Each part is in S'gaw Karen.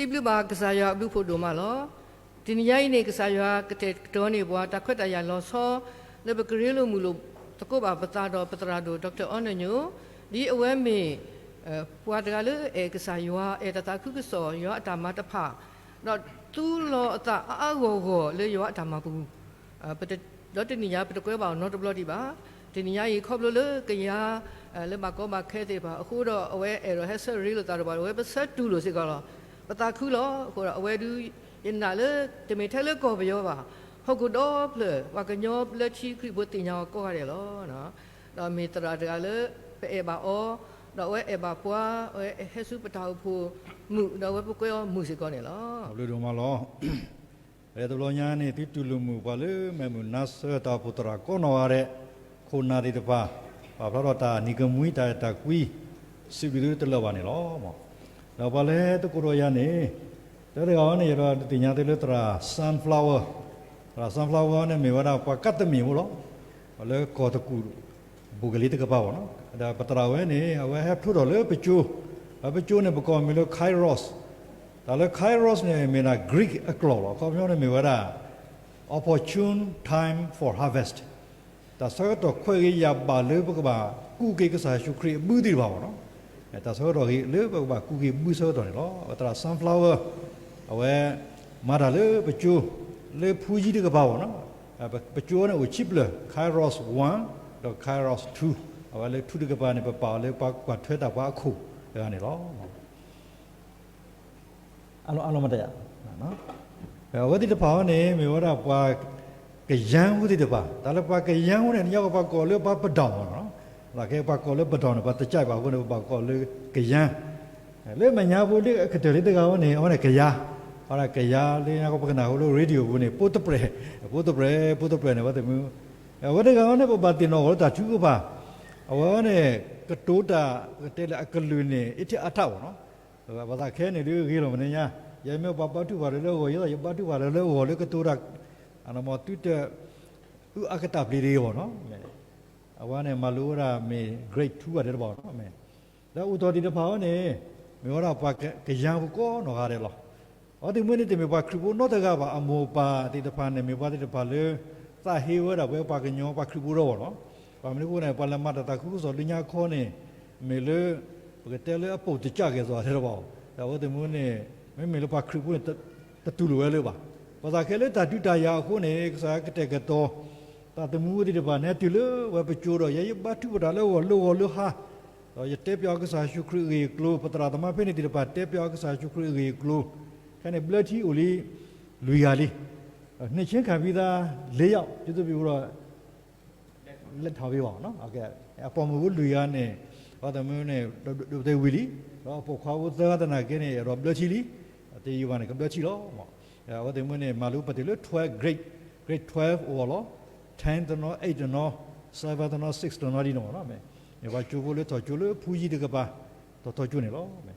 စံးဘျုးဘၣ်ကစၢ်ယွၤအဘျုးအဖှိၣ်ဒိၣ်မးလီၤ. တနံၤညါအံၤန့ၣ် ကစၢ်ယွၤကတဲာ်ကတီၤန့ၢ်ပှၤတၢ်ခွဲးတၢ်ယာ်လီၤဆီ လၢပကရ့လိာ်မုာ်လိာ်သကိးဘၣ်ပသးဒီးပသရၣ်ဒိၣ် Doctor အီနၢၣ်ညိ ဒ်အဝဲမ့ၢ် ပှၤတဂၤလၢအဲၣ်ကစၢ်ယွၤ အဲၣ်တၢ်သးခုကစီၣ် ယွၤအတၢ်မၤတဖၣ် ဒီးသူလီၤအသးအါအါဂီၢ်ဂီၢ်လၢယွၤအတၢ်မၤပူၤ ဒီးတနံၤညါပတကွဲးဘၣ်အီၤနီတဘျီဒံးဘၣ်. တနံၤညါအံၤခီဖျိလၢကယၤ လၢဘၣ်ကီဘၣ်ခဲသ့ၣ်တဖၣ်အဃိဒီး အဝဲအဲၣ်ဒိးဟဲဆၢရ့လိာ်သးဒီးပှၤ အဝဲပဆၢတူၢ်လိာ်စ့ၢ်ကီးလီၤ. ပသးခုလီၤ. အဃိဒီးအဝဲဒုး ယနာ်လၢတမ့ၢ်ထဲလၢကီၢ်ပယီၤဘၣ်, ဟီၣ်ခိၣ်ဒီဖျၢၣ် ပှၤကညီဘျၢထံခရံာ်ဖိသ့ၣ်ညါအီၤကိးဂၤဒဲးလီၤ. ဒီးမ့ၢ်သရၣ်တဂၤလၢ ပအဲၣ်ဘၣ်အီၤ, ဒီးအဝဲအဲၣ်ဘၣ်ပှၤ, အဝဲဟဲဆူပတၢ်အိၣ်ဖှိၣ်မုာ်, ဒီးအဝဲပကွဲးအီၤမုာ်စ့ၢ်ကီးန့ၣ်လီၤ. တဘျီညါန့ၣ် သုတူၢ်လိာ်မုာ်ပှၤလၢမဲာ်မုာ်နါစၢၤတၢ်အိၣ်ဖှိၣ်သရၣ်ကိးနီၢ်ဂၤဒဲး, ခိၣ်နၢ်သ့ၣ်တဖၣ်, ပာ်ဖျါထီၣ်တၢ်နံၤကမှံတၢ်အဲၣ်တၢ်ကွံ, စံးဘျုးသုတလၢာ်ဘၣ်န့ၣ်လီၤ. ဒီးပှၤလၢဟဲသကိးဒီးယၤန့ၣ်, တၢတဂၤအံၤန့ၣ် ယအဲၣ်ဒိးဒုးသ့ၣ်ညါသုလၢသရၣ် Sunflower, သရၣ် Sunflower န့ၣ်မ့ၢ်ဝဲဒၣ်ပှၤကးတမံၤဖိလီၤ. လၢကီၢ်သကူၣ် ဘူးကလံတကပၤဘၣ်နီၤ, ဒီးပသရၣ်ဝဲန့ၣ် အဝဲဟဲဖျိထီၣ်လၢပကၠိ, ဒီးပကၠိန့ၣ် ပကိးမံၤလၢ Kairos, တၢ်လၢ Kairos န့ၣ် မ့ၢ်ဒၣ် Greek အကျိာ်လီၤ. အခီပညီန့ၣ်မ့ၢ်ဝဲဒၣ် opportune time for harvest, တၢ်ဆၢကတီၢ်ခွဲးဂ့ၤယာ်ဘၣ်လၢပကဘၣ်ကူးက့ၤကစၢ်ယ့ၣ်ၡူးခရံာ်အဘုသ့ၣ်တဖၣ်ဘၣ်နီၤ, တၢ်ဆၢကတီၢ်ဂ့ၤလၢပကဘၣ်ကူးက့ၤဘုဆၢကတီၢ်န့ၣ်လီၤ. သရၣ် Sunflower အဝဲမၤတၢ်လၢပကၠိ လၢဖုယံၤတကပၤဘၣ်နီၤ, ပကၠိန့ၣ်အိၣ်ခံဖျၢၣ် Kairos one ဒီး Kairos two, အဝဲလၢ two တကပၤန့ၣ် ပပာ်အီၤလၢပှၤကွၢ်ထွဲတၢ်ပှၤအခိၣ်တဂၤန့ၣ်လီၤ. အလီၤမတယၤ, အဝဲသ့ၣ်တဖၣ်အံၤန့ၣ် မ့ၢ်ဝဲဒၣ်ပှၤကယၤဖိသ့ၣ်တဖၣ်, တၢ်လၢပှၤကယၤဖိန့ၣ် ညါကီးပှၤကိးလၢပှၤပဒီၣ်မ့ၢ်နီၤ, သနာ်က့ပှၤကိးလၢပဒီၣ်န့ၣ် ပှၤတကးဘၣ်အဃိန့ၣ် ပဘၣ်ကိးလၢကယၤ, လၢမဲာ်ညါဖိလၢအကတၢၢ်လံတဂၤအံၤန့ၣ် အဝဲန့ၣ်ကယၤ, အဝဲဒၣ်ကယၤလၢညါကီးပကနၣ်ဃိလၢ radio ပူၤန့ၣ် ပိတပြဲၢ်, ပိတပြဲၢ် ပိတပြဲၢ်န့ၣ် အဝဲသ့ၣ်မုၢ်, အဝဲတဂၤအံၤန့ၣ် ပဘၣ်သ့ၣ်နီၣ်အီၤလၢတၢ်ထုကဖၣ်, အဝဲန့ၣ် ကတိၤတၢ် ပကတဲလၢအကလုၢ်န့ၣ် အ့ၣ်ထံအါထးဘၣ်နီၤ, ပသးခဲန့ၣ်ဒုးဂ့ၤလီၤမနုၤညါ, ယမ့ၢ်ပှၤဘါထုကဖၣ်လၢလၢအဂီၢ် ယသးယဘါထုကဖၣ်လၢလၢအဂီၢ်လၢကတိၤတၢ်, သုတအုၣ်အါကတၢၢ်ပျံၤတဂ့ၤဘၣ်နီၤ, အဝဲန့ၣ်မၤလိဝဲဒၣ်မ့ၢ် grade two ဘၣ်တဲတဘၣ်နီၤ, ဒီးအိၣ်တီၢ်သ့ၣ်တဖၣ်အံၤန့ၣ် မ့ၢ်ဝဲဒၣ်ပှၤကယၤဖိကိးနီၢ်ဂၤဒဲးလီၤ. အဝဲသ့ၣ်မုၢ်န့ၣ် တမ့ၢ်ပှၤခရံာ်ဖိနီတဂၤဘၣ်, အမိၢ်အပၢ်သ့ၣ်တဖၣ်န့ၣ် မ့ၢ်ပှၤသ့ၣ်တဖၣ်လၢ သးဟ့ဝဲဒၣ်ပဝဲပှၤကညီပှၤခရံာ်ဖိဒီးဘၣ်နီၤ, ဘၣ်မနုၤအဃိန့ၣ် ပှၤလဲၤမၤတၢ်သးခုကစီၣ်လၢညါခီန့ၣ် မ့ၢ်လၢ ပကတဲလၢအပိာ်တကးကဲၣ်သိးတဲတဘၣ်, ဒီးအဝဲသ့ၣ်မုၢ်န့ၣ် မ့မ့ၢ်လၢပှၤခရံာ်ဖိန့ၣ် တတူၢ်လိာ်ဝဲလၢၤဘၣ်. ပသးခဲလၢတၢ်ဒုးတၢ်ယၤအဃိန့ၣ် ကစၢ်ယွၤကတဲာ်ကတီၤ သးသမူသ့ၣ်တဖၣ်န့ၣ် တုၤလၢဝဲပကၠိဒီး ယဲယဘါထုကဖၣ်တၢ်လၢဂီၢ်လၢဂီၢ်လၢဟါ, ဒီးယတဲပၠးအီၤကစၢ်ယ့ၣ်ၡူးခရံာ်အဂ့ၢ်အကျိၤ, ပသရၣ်သမါဖဲန့ၣ်သ့ၣ်တဖၣ် တဲပၠးအီၤကစၢ်ယ့ၣ်ၡူးခရံာ်အဂ့ၢ်အကျိၤ, ခဲန့ၣ်ဘျၢထံအိၣ်လံ လွံၢ်ဂၤလံ, နှစ်ခြင်းခံပြီးသား လေးယောက် ကျေးဇူးပြုပြီးတော့ လက်ထောင်ပေးပါနော်, အပိာ်မုၣ်ဖိလွံၢ်ဂၤန့ၣ် အဝဲသ့ၣ်မုၢ်န့ၣ် ဒိးတဲဝံၤလံ, ဒီးအပိာ်ခွါဖိသၢဂၤသနာ်က့န့ၣ် အဲၣ်ဒိးဘျၢထံလံ, တယံာ်ဘၣ်န့ၣ် ကဘျၢထံလီၤ. အဝဲသ့ၣ်မုၢ်န့ၣ် မၤလိပတုာ်လၢ twelve, grade, grade twelve အဂီၢ်လီၤ, ten တနီၤ, eight တနီၤ, seven တနီၤ, six တနီၤဒ်န့ၣ်မ့ၢ်နီၤ, မ့ၢ်ပှၤကၠိဖိလၢထီၣ်ကၠိလၢဖူယံၤတကပၤ, ထီၣ်ထီၣ်ကၠိန့ၣ်လီၤ.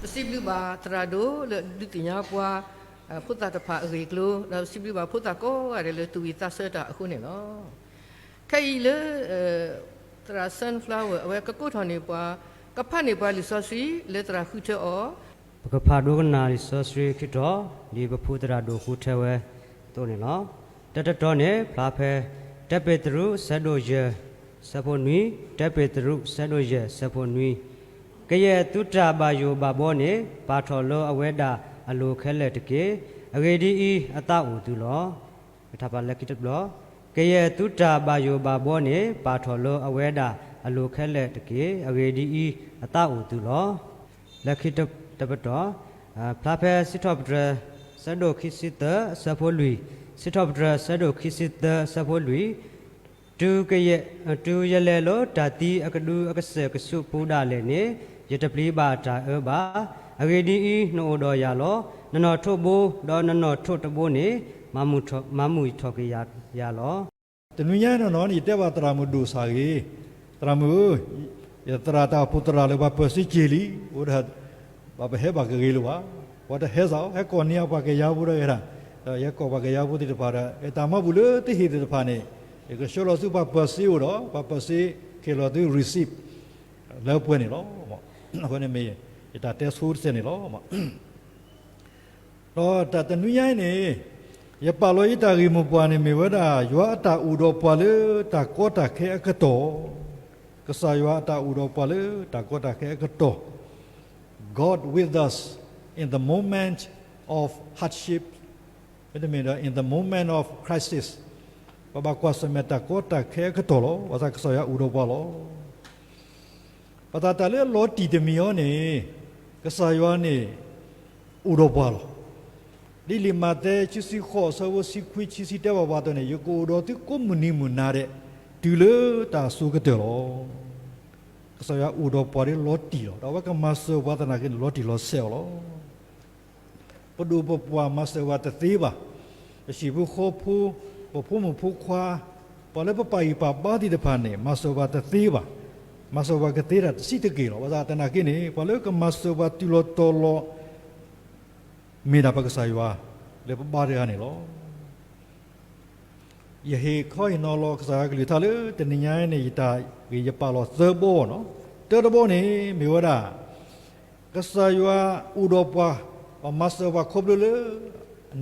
ပစံးဘျုးဘၣ်သရၣ်ဒိၣ်လၢဒုးသ့ၣ်ညါပှၤ ဖိသၣ်တဖၣ်အဂ့ၢ်အကျိၤ, ဒီးပစံးဘျုးဘၣ်ဖိသၣ်ကိးဂၤဒဲးလၢသူၣ်ဝံၣ်သးဆၢတၢ်အဃိန့ၣ်လီၤ. ခဲအံၤလၢ သရၣ် Sunflower အဝဲကကိးထီၣ်န့ၢ်ပှၤ, ကဖးန့ၢ်ပှၤလံာ်စီဆှံလၢသရၣ်ဃုထၢအီၤ, ပကဖးဒိကနၣ်လံာ်စီဆှံခံတီၤ ဒ်ပဖိသရၣ်ဒိၣ်ဃုထၢဝဲအသိးန့ၣ်လီၤ. တၢတတီၤန့ၣ် ဖျါဖဲ တၢပ့းတရူး ဆၢဒိၣ်ယဲၢ် ဆၢဖိနွံ, တၢပ့းတရူး ဆၢဒိၣ်ယဲၢ် ဆၢဖိနွံ, ကယဲၢ်သုတၢ်ဘၣ်ယိၣ်ဘၣ်ဘီန့ၣ် ပာ်ထီၣ်လၢအဝဲဒၣ်အလိၤခဲလၢာ်တက့ၢ်. အဂ့ၢ်ဒ်အံၤ, အသးအိၣ်သုလီၤ. ပထါပလၢခံတဘျီ, ကယဲၢ်သုတၢ်ဘၣ်ယိၣ်ဘၣ်ဘီန့ၣ် ပာ်ထီၣ်လၢအဝဲဒၣ်အလိၤခဲလၢာ်တက့ၢ်. အဂ့ၢ်ဒ်အံၤ, အသးအိၣ်သုလီၤ. လၢခံတပတီၢ်, ဖျါဖဲစံးထီၣ်ပတြၢၤ ဆၢဒိၣ်ခံဆံသၢ ဆၢဖိလွံၢ်, စံးထီၣ်ပတြၢၤ ဆၢဒိၣ်ခံဆံသၢ ဆၢဖိလွံၢ်, တုၤယလဲၤလၢတၢ်သံအကဒုအကစၢၢ်ကဆူးပူၤဒၣ်လဲာ်န့ၣ်, ယတပျံၤဘၣ်တၢ်အၢဘၣ်. အဂ့ၢ်ဒ်အံၤ, နအိၣ်ဒီးယၤလီၤ. နနီၣ်ထိးဘိ ဒီးနနီၣ်ထိးတဘိန့ၣ် မၤမုာ်ထီၣ်က့ၤယၤလီၤ. တနွံညါအံၤနီၢ်နီၢ်န့ၣ် ယတဲဘၣ်သရၣ်မုၣ်ဒိၣ်စၢ်ဂ့ၤ, သရၣ်မုၣ်ဧၢ, ယသရၣ်တၢ်အိၣ်ဖှိၣ်သရၣ်လၢပှၤပၢၤစ့က့ၤလံ, အိၣ်ဒၣ် ဘၣ်ပဟဲဘၣ်ကဂ့ၤလၢၤဘၣ်. ပှၤတဟဲစ့ၢ်, ဟဲကိးန့ၢ်အပှၤကယၤဖိဒီးဂ့ၤဒၣ်, ဒီးယဲကိးပှၤကယၤဖိသ့ၣ်တဖၣ်ဒီး တၢ်မၤဘူၣ်လၢတဟ့ၣ်သ့ၣ်တဖၣ်န့ၣ်, ယကဆှၢလီၤဆူပှၤပၢၤစ့အအိၣ်ဒီး ပှၤပၢၤစ့က့ၤလီၤသု receipt လၢပှဲၤန့ၣ်လီၤ. အဃိန့ၣ်မ့ၢ် ယတၢ်တဲဆိတစဲးန့ၣ်လီၤ. ဒီးတၢ်တနွံညါအံၤန့ၣ်, ယပာ်လီၤယတၢ်ဂ့ၢ်မိၢ်ပှၢ်န့ၣ် မ့ၢ်ဝဲဒၣ် ယွၤအတၢ်အိၣ်ဒီးပှၤလၢတၢ်ကီတၢ်ခဲအကတီၢ်, ကစၢ်ယွၤအတၢ်အိၣ်ဒီးပှၤလၢတၢ်ကီတၢ်ခဲအကတီၢ်, God with us in the moment of hardship, မ့တမ့ၢ်ဒီး in the moment of crisis, ပဘၣ်ကွၢ်ဆၢၣ်မဲာ်တၢ်ကီတၢ်ခဲအကတီၢ်လီၤ. ဘၣ်ဆၣ်ကစၢ်ယွၤအိၣ်ဒီးပှၤလီၤ. ပသးတၢ်လၢအလီၤတံၢ်တမံၤအံၤန့ၣ်, ကစၢ်ယွၤန့ၣ် အိၣ်ဒီးပှၤလီၤ. ဒ်လံာ်မးသဲ ခံဆံဃိး အဆၢဖိဆံခွံ ဆံဆံတဲဘၣ်ပှၤအသိးန့ၣ်, ယကအိၣ်ဒီးသုကိးမုၢ်နံၤမုၢ်နၤဒဲး, တုၤလၢတၢ်အစိၤကတၢၢ်လီၤ. ကစၢ်ယွၤအိၣ်ဒီးပှၤဒ်လီၤတံၢ်လီၤ. ဒီးအဝဲကမၤစၢၤပှၤသနာ်က့န့ၣ် လီၤတံၢ်လီၤဆဲးအီၤလီၤ. ပဒိၣ်ပပှၢ်မၤစၢၤပှၤတသ့ဘၣ်. ပဟံၣ်ဖိဃီဖိ, ပဖိမုၣ်ဖိခွါ, ပှၤလၢပပာ်ဂံၢ်ပာ်ဘါသ့ၣ်တဖၣ်န့ၣ် မၤစၢၤပှၤတသ့ဘၣ်. မၤစၢၤပှၤကသ့တၢ်တဆံးတက့ၢ်လီၤ. ဘၣ်ဆၣ်သနာ်က့န့ၣ် ပှၤလၢကမၤစၢၤပှၤတုၤလီၤတီၤလီၤ မ့ၢ်ဒၣ်ပကစၢ်ယွၤလၢပဘါတဂၤန့ၣ်လီၤ. ယဟ့ၣ်ခီဟ့ၣ်နီၤလီၤကစၢ်ယွၤကလုၢ်ကထါလၢတနံၤညါအံၤန့ၣ် ယတၢ်ဂ့ၢ်ယပာ်လီၤသၢဘီနီၤ. တၢတဘီန့ၣ် မ့ၢ်ဝဲဒၣ် ကစၢ်ယွၤအိၣ်ဒီးပှၤ, ပှၤမၤစၢၤပှၤခီဖျိလၢ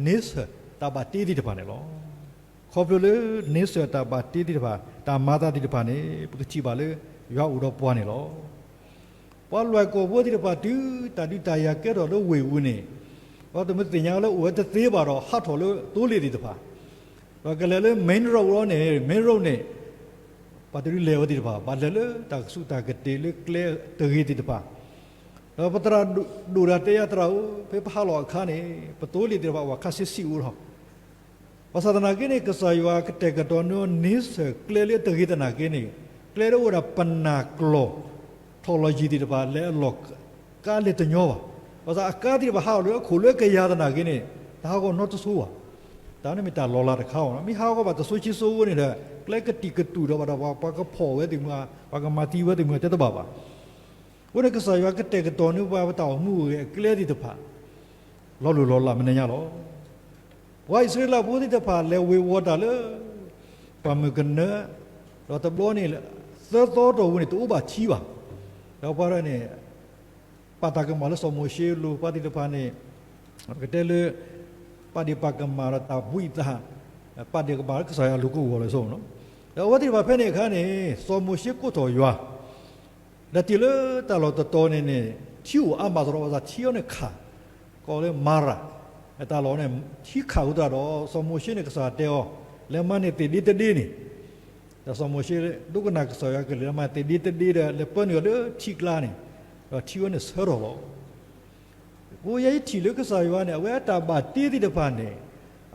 န့ဆၢၣ်တၢ်ဘၣ်တ့သ့ၣ်တဖၣ်န့ၣ်လီၤ. ခီဖျိလၢန့ဆၢၣ်တၢ်ဘၣ်တ့သ့ၣ်တဖၣ် တၢ်မၤသးသ့ၣ်တဖၣ်န့ၣ် ပကထံၣ်ဘၣ်လၢယွၤအိၣ်ဒီးပှၤန့ၣ်လီၤ. ပှၤလွဲၢ်ကီၢ်ဖိသ့ၣ်တဖၣ်တုၤတၢ်ဒုးတၢ်ယၤကဲထီၣ်လၢဝ့ၢ်ပူၤန့ၣ်, ပှၤတမုၢ်သ့ၣ်ညါလၢအိၣ်ဝဲတသ့ဘၣ်ဒီး ဟးထီၣ်လၢသိလ့ၣ်သ့ၣ်တဖၣ်, ဒီးကလဲၤလၢ main road လီၤန့ၣ်, main road န့ၣ် ပှၤတဒုးလဲၤဝဲသ့ၣ်တဖၣ် ဘၣ်လဲၤလၢတၢ်ကဆူးတၢ်ကတ့ၤလၢကျဲတဂ့ၤသ့ၣ်တဖၣ်, ဒီးပသရၣ်ဒိၣ်တၢ်တဲယၤသရၣ်ဧၢ, ဖဲပဟးလီၤအခါန့ၣ် ပသိလ့ၣ်သ့ၣ်တဖၣ်အိၣ်ဝဲခါဆံးဆံးအိၣ်လီၤ. ဘၣ်ဆၣ်သနာ်က့န့ၣ် ကစၢ်ယွၤကတဲာ်ကတီၤန့ၢ်န့ဆၢၣ်ကျဲလၢတဂ့ၤသနာ်က့န့ၣ်, ကျဲလၢအိၣ်ဝဲဒၣ်ပနၢ်ကျီၢ် ထီၣ်လီၤယံၤသ့ၣ်တဖၣ် လဲၤအလီၢ် ကါလဲၤတညီဘၣ်. ဘၣ်ဆၣ်အကါသ့ၣ်တဖၣ်ဟးထီၣ်လၢအခိၣ်လၢကယၤသနာ်က့န့ၣ် တဟးဂီၤနီတစိၤဘၣ်. တၢ်န့ၣ်မ့ၢ်တၢ်လီၤလးတခါဘၣ်နီၤ. မ့ၢ်ဟးဂီၤဘၣ်တစိၤခံစိၤန့ၣ်ဒီး ကျဲကတံာ်ကတူာ်ဒီးဘၣ်ဒီး ပှၤကဖီၣ်ဝဲသ့ၣ်မုၢ်, ပှၤကမၤသံဝဲသ့ၣ်မုၢ်တဲတဘၣ်ဘၣ်. အဃိန့ၣ် ကစၢ်ယွၤကတဲာ်ကတီၤန့ၢ်ပှၤပတၢ်အိၣ်မူအိၣ်ဂဲၤအကျဲသ့ၣ်တဖၣ် လီၤလိၢ်လီၤလးမဲာ်ညါလီၤ. ပှၤအံၣ်စရ့လးဖိသ့ၣ်တဖၣ်လဲၤဝ့ၤဝီၤတၢ်လၢ ပှၢ်မုၢ်ကနၢ, ဒီးတဘျီန့ၣ် သၢသီတီၢ်ပူၤန့ၣ် တအိၣ်ဘၣ်ထံဘၣ်. ဒီးပှၤတဂၤန့ၣ် ပာ်တၢ်ကမၣ်လၢစီၤမိၤၡ့အလိၤ, ပှၤသ့ၣ်တဖၣ်န့ၣ် ပကတဲလၢ ပာ်ဒ့ၣ်ပာ်ကမၣ်ဒီးတၢ်ဘှံးသး, ပာ်ဒ့ၣ်ကမၣ်လၢကစၢ်ယွၤအလိၤကအိၣ်လီၤဆိနီၤ. ဒီးအဝဲသ့ၣ်တဖၣ်ဖဲန့ၣ်အခါန့ၣ် စီၤမိၤၡ့ကိးထီၣ်ယွၤ ဒီးတုၤလၢတၢ်လီၢ်တတီၤန့ၣ်န့ၣ် ထံအိၣ်အါမးသတးဒီး ဘၣ်ဆၣ်ထံအံၤန့ၣ်ခး, ကိးလၢမၤရၤ, တၢ်လီၢ်န့ၣ် ထံခးအဃိသတးဒီး စီၤမိၤၡ့န့ၣ် ကစၢ်ယွၤတဲအီၤ, လဲၤမၤန့ၢ်သ့ၣ်ဒ့တဒ့န့ၣ်, ဒီးစီၤမိၤၡ့ဒိကနၣ်ကစၢ်ယွၤကလုၢ် လဲၤမၤသ့ၣ်ဒ့တဒ့ဒီး လဲၤပၢနုာ်အီၤလၢထံကျါန့ၣ်, ဒီးထံဝဲန့ၣ်ဆၢထီၣ်လီၤ. အဃိယဲယထံၣ်လၢကစၢ်ယွၤန့ၣ် အဝဲအတၢ်ဘၣ်တ့သ့ၣ်တဖၣ်န့ၣ်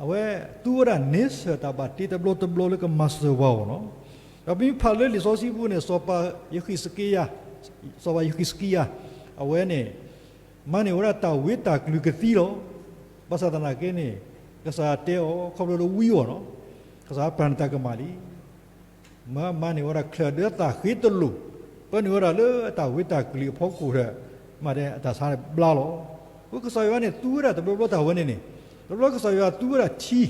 အဝဲသူဝဲဒၣ်န့ဆၢၣ်တၢ်ဘၣ်တ့တဘျီတဘျီလၢကမၤစၢၤပှၤအဂီၢ်လီၤ. ဒီးပမ့ၢ်ဖးလၢလံာ်စီဆှံပူၤန့ၣ် စီၤပၤယဃံးစကံယၤ, စီၤပၤယဃံးစကံယၤ အဝဲန့ၣ် မၤန့ၢ်ဝဲဒၣ်တၢ်ဝ့တၢ်ကလုၢ်ကသံလီၤ. ဘၣ်ဆၣ်သနာ်က့န့ၣ် ကစၢ်ယွၤတဲအီၤခီဖျိလၢဝံအီၤလီၤ. ကစၢ်ယွၤပျၢ်န့ၢ်တၢ်ကမၣ်လံ. မၤ, မၤန့ၢ်ဝဲဒၣ်ချၢၣ်ဒၢသၣ်ဃ့တလိာ်, ပၢနုာ်ဝဲဒၣ်လၢအတၢ်ဝ့တၢ်ကလုၢ်အဖီခိၣ်ဒီး မ့ၢ်တဲအတၢ်ဆါန့ၣ်ဘျါလီၤ. အဃိကစၢ်ယွၤန့ၣ်သူဝဲဒၣ်တဘျီဘျီတၢ်ဝဲန့ၣ်န့ၣ်, တဘျီဘျီကစၢ်ယွၤသူဝဲဒၣ်ထံ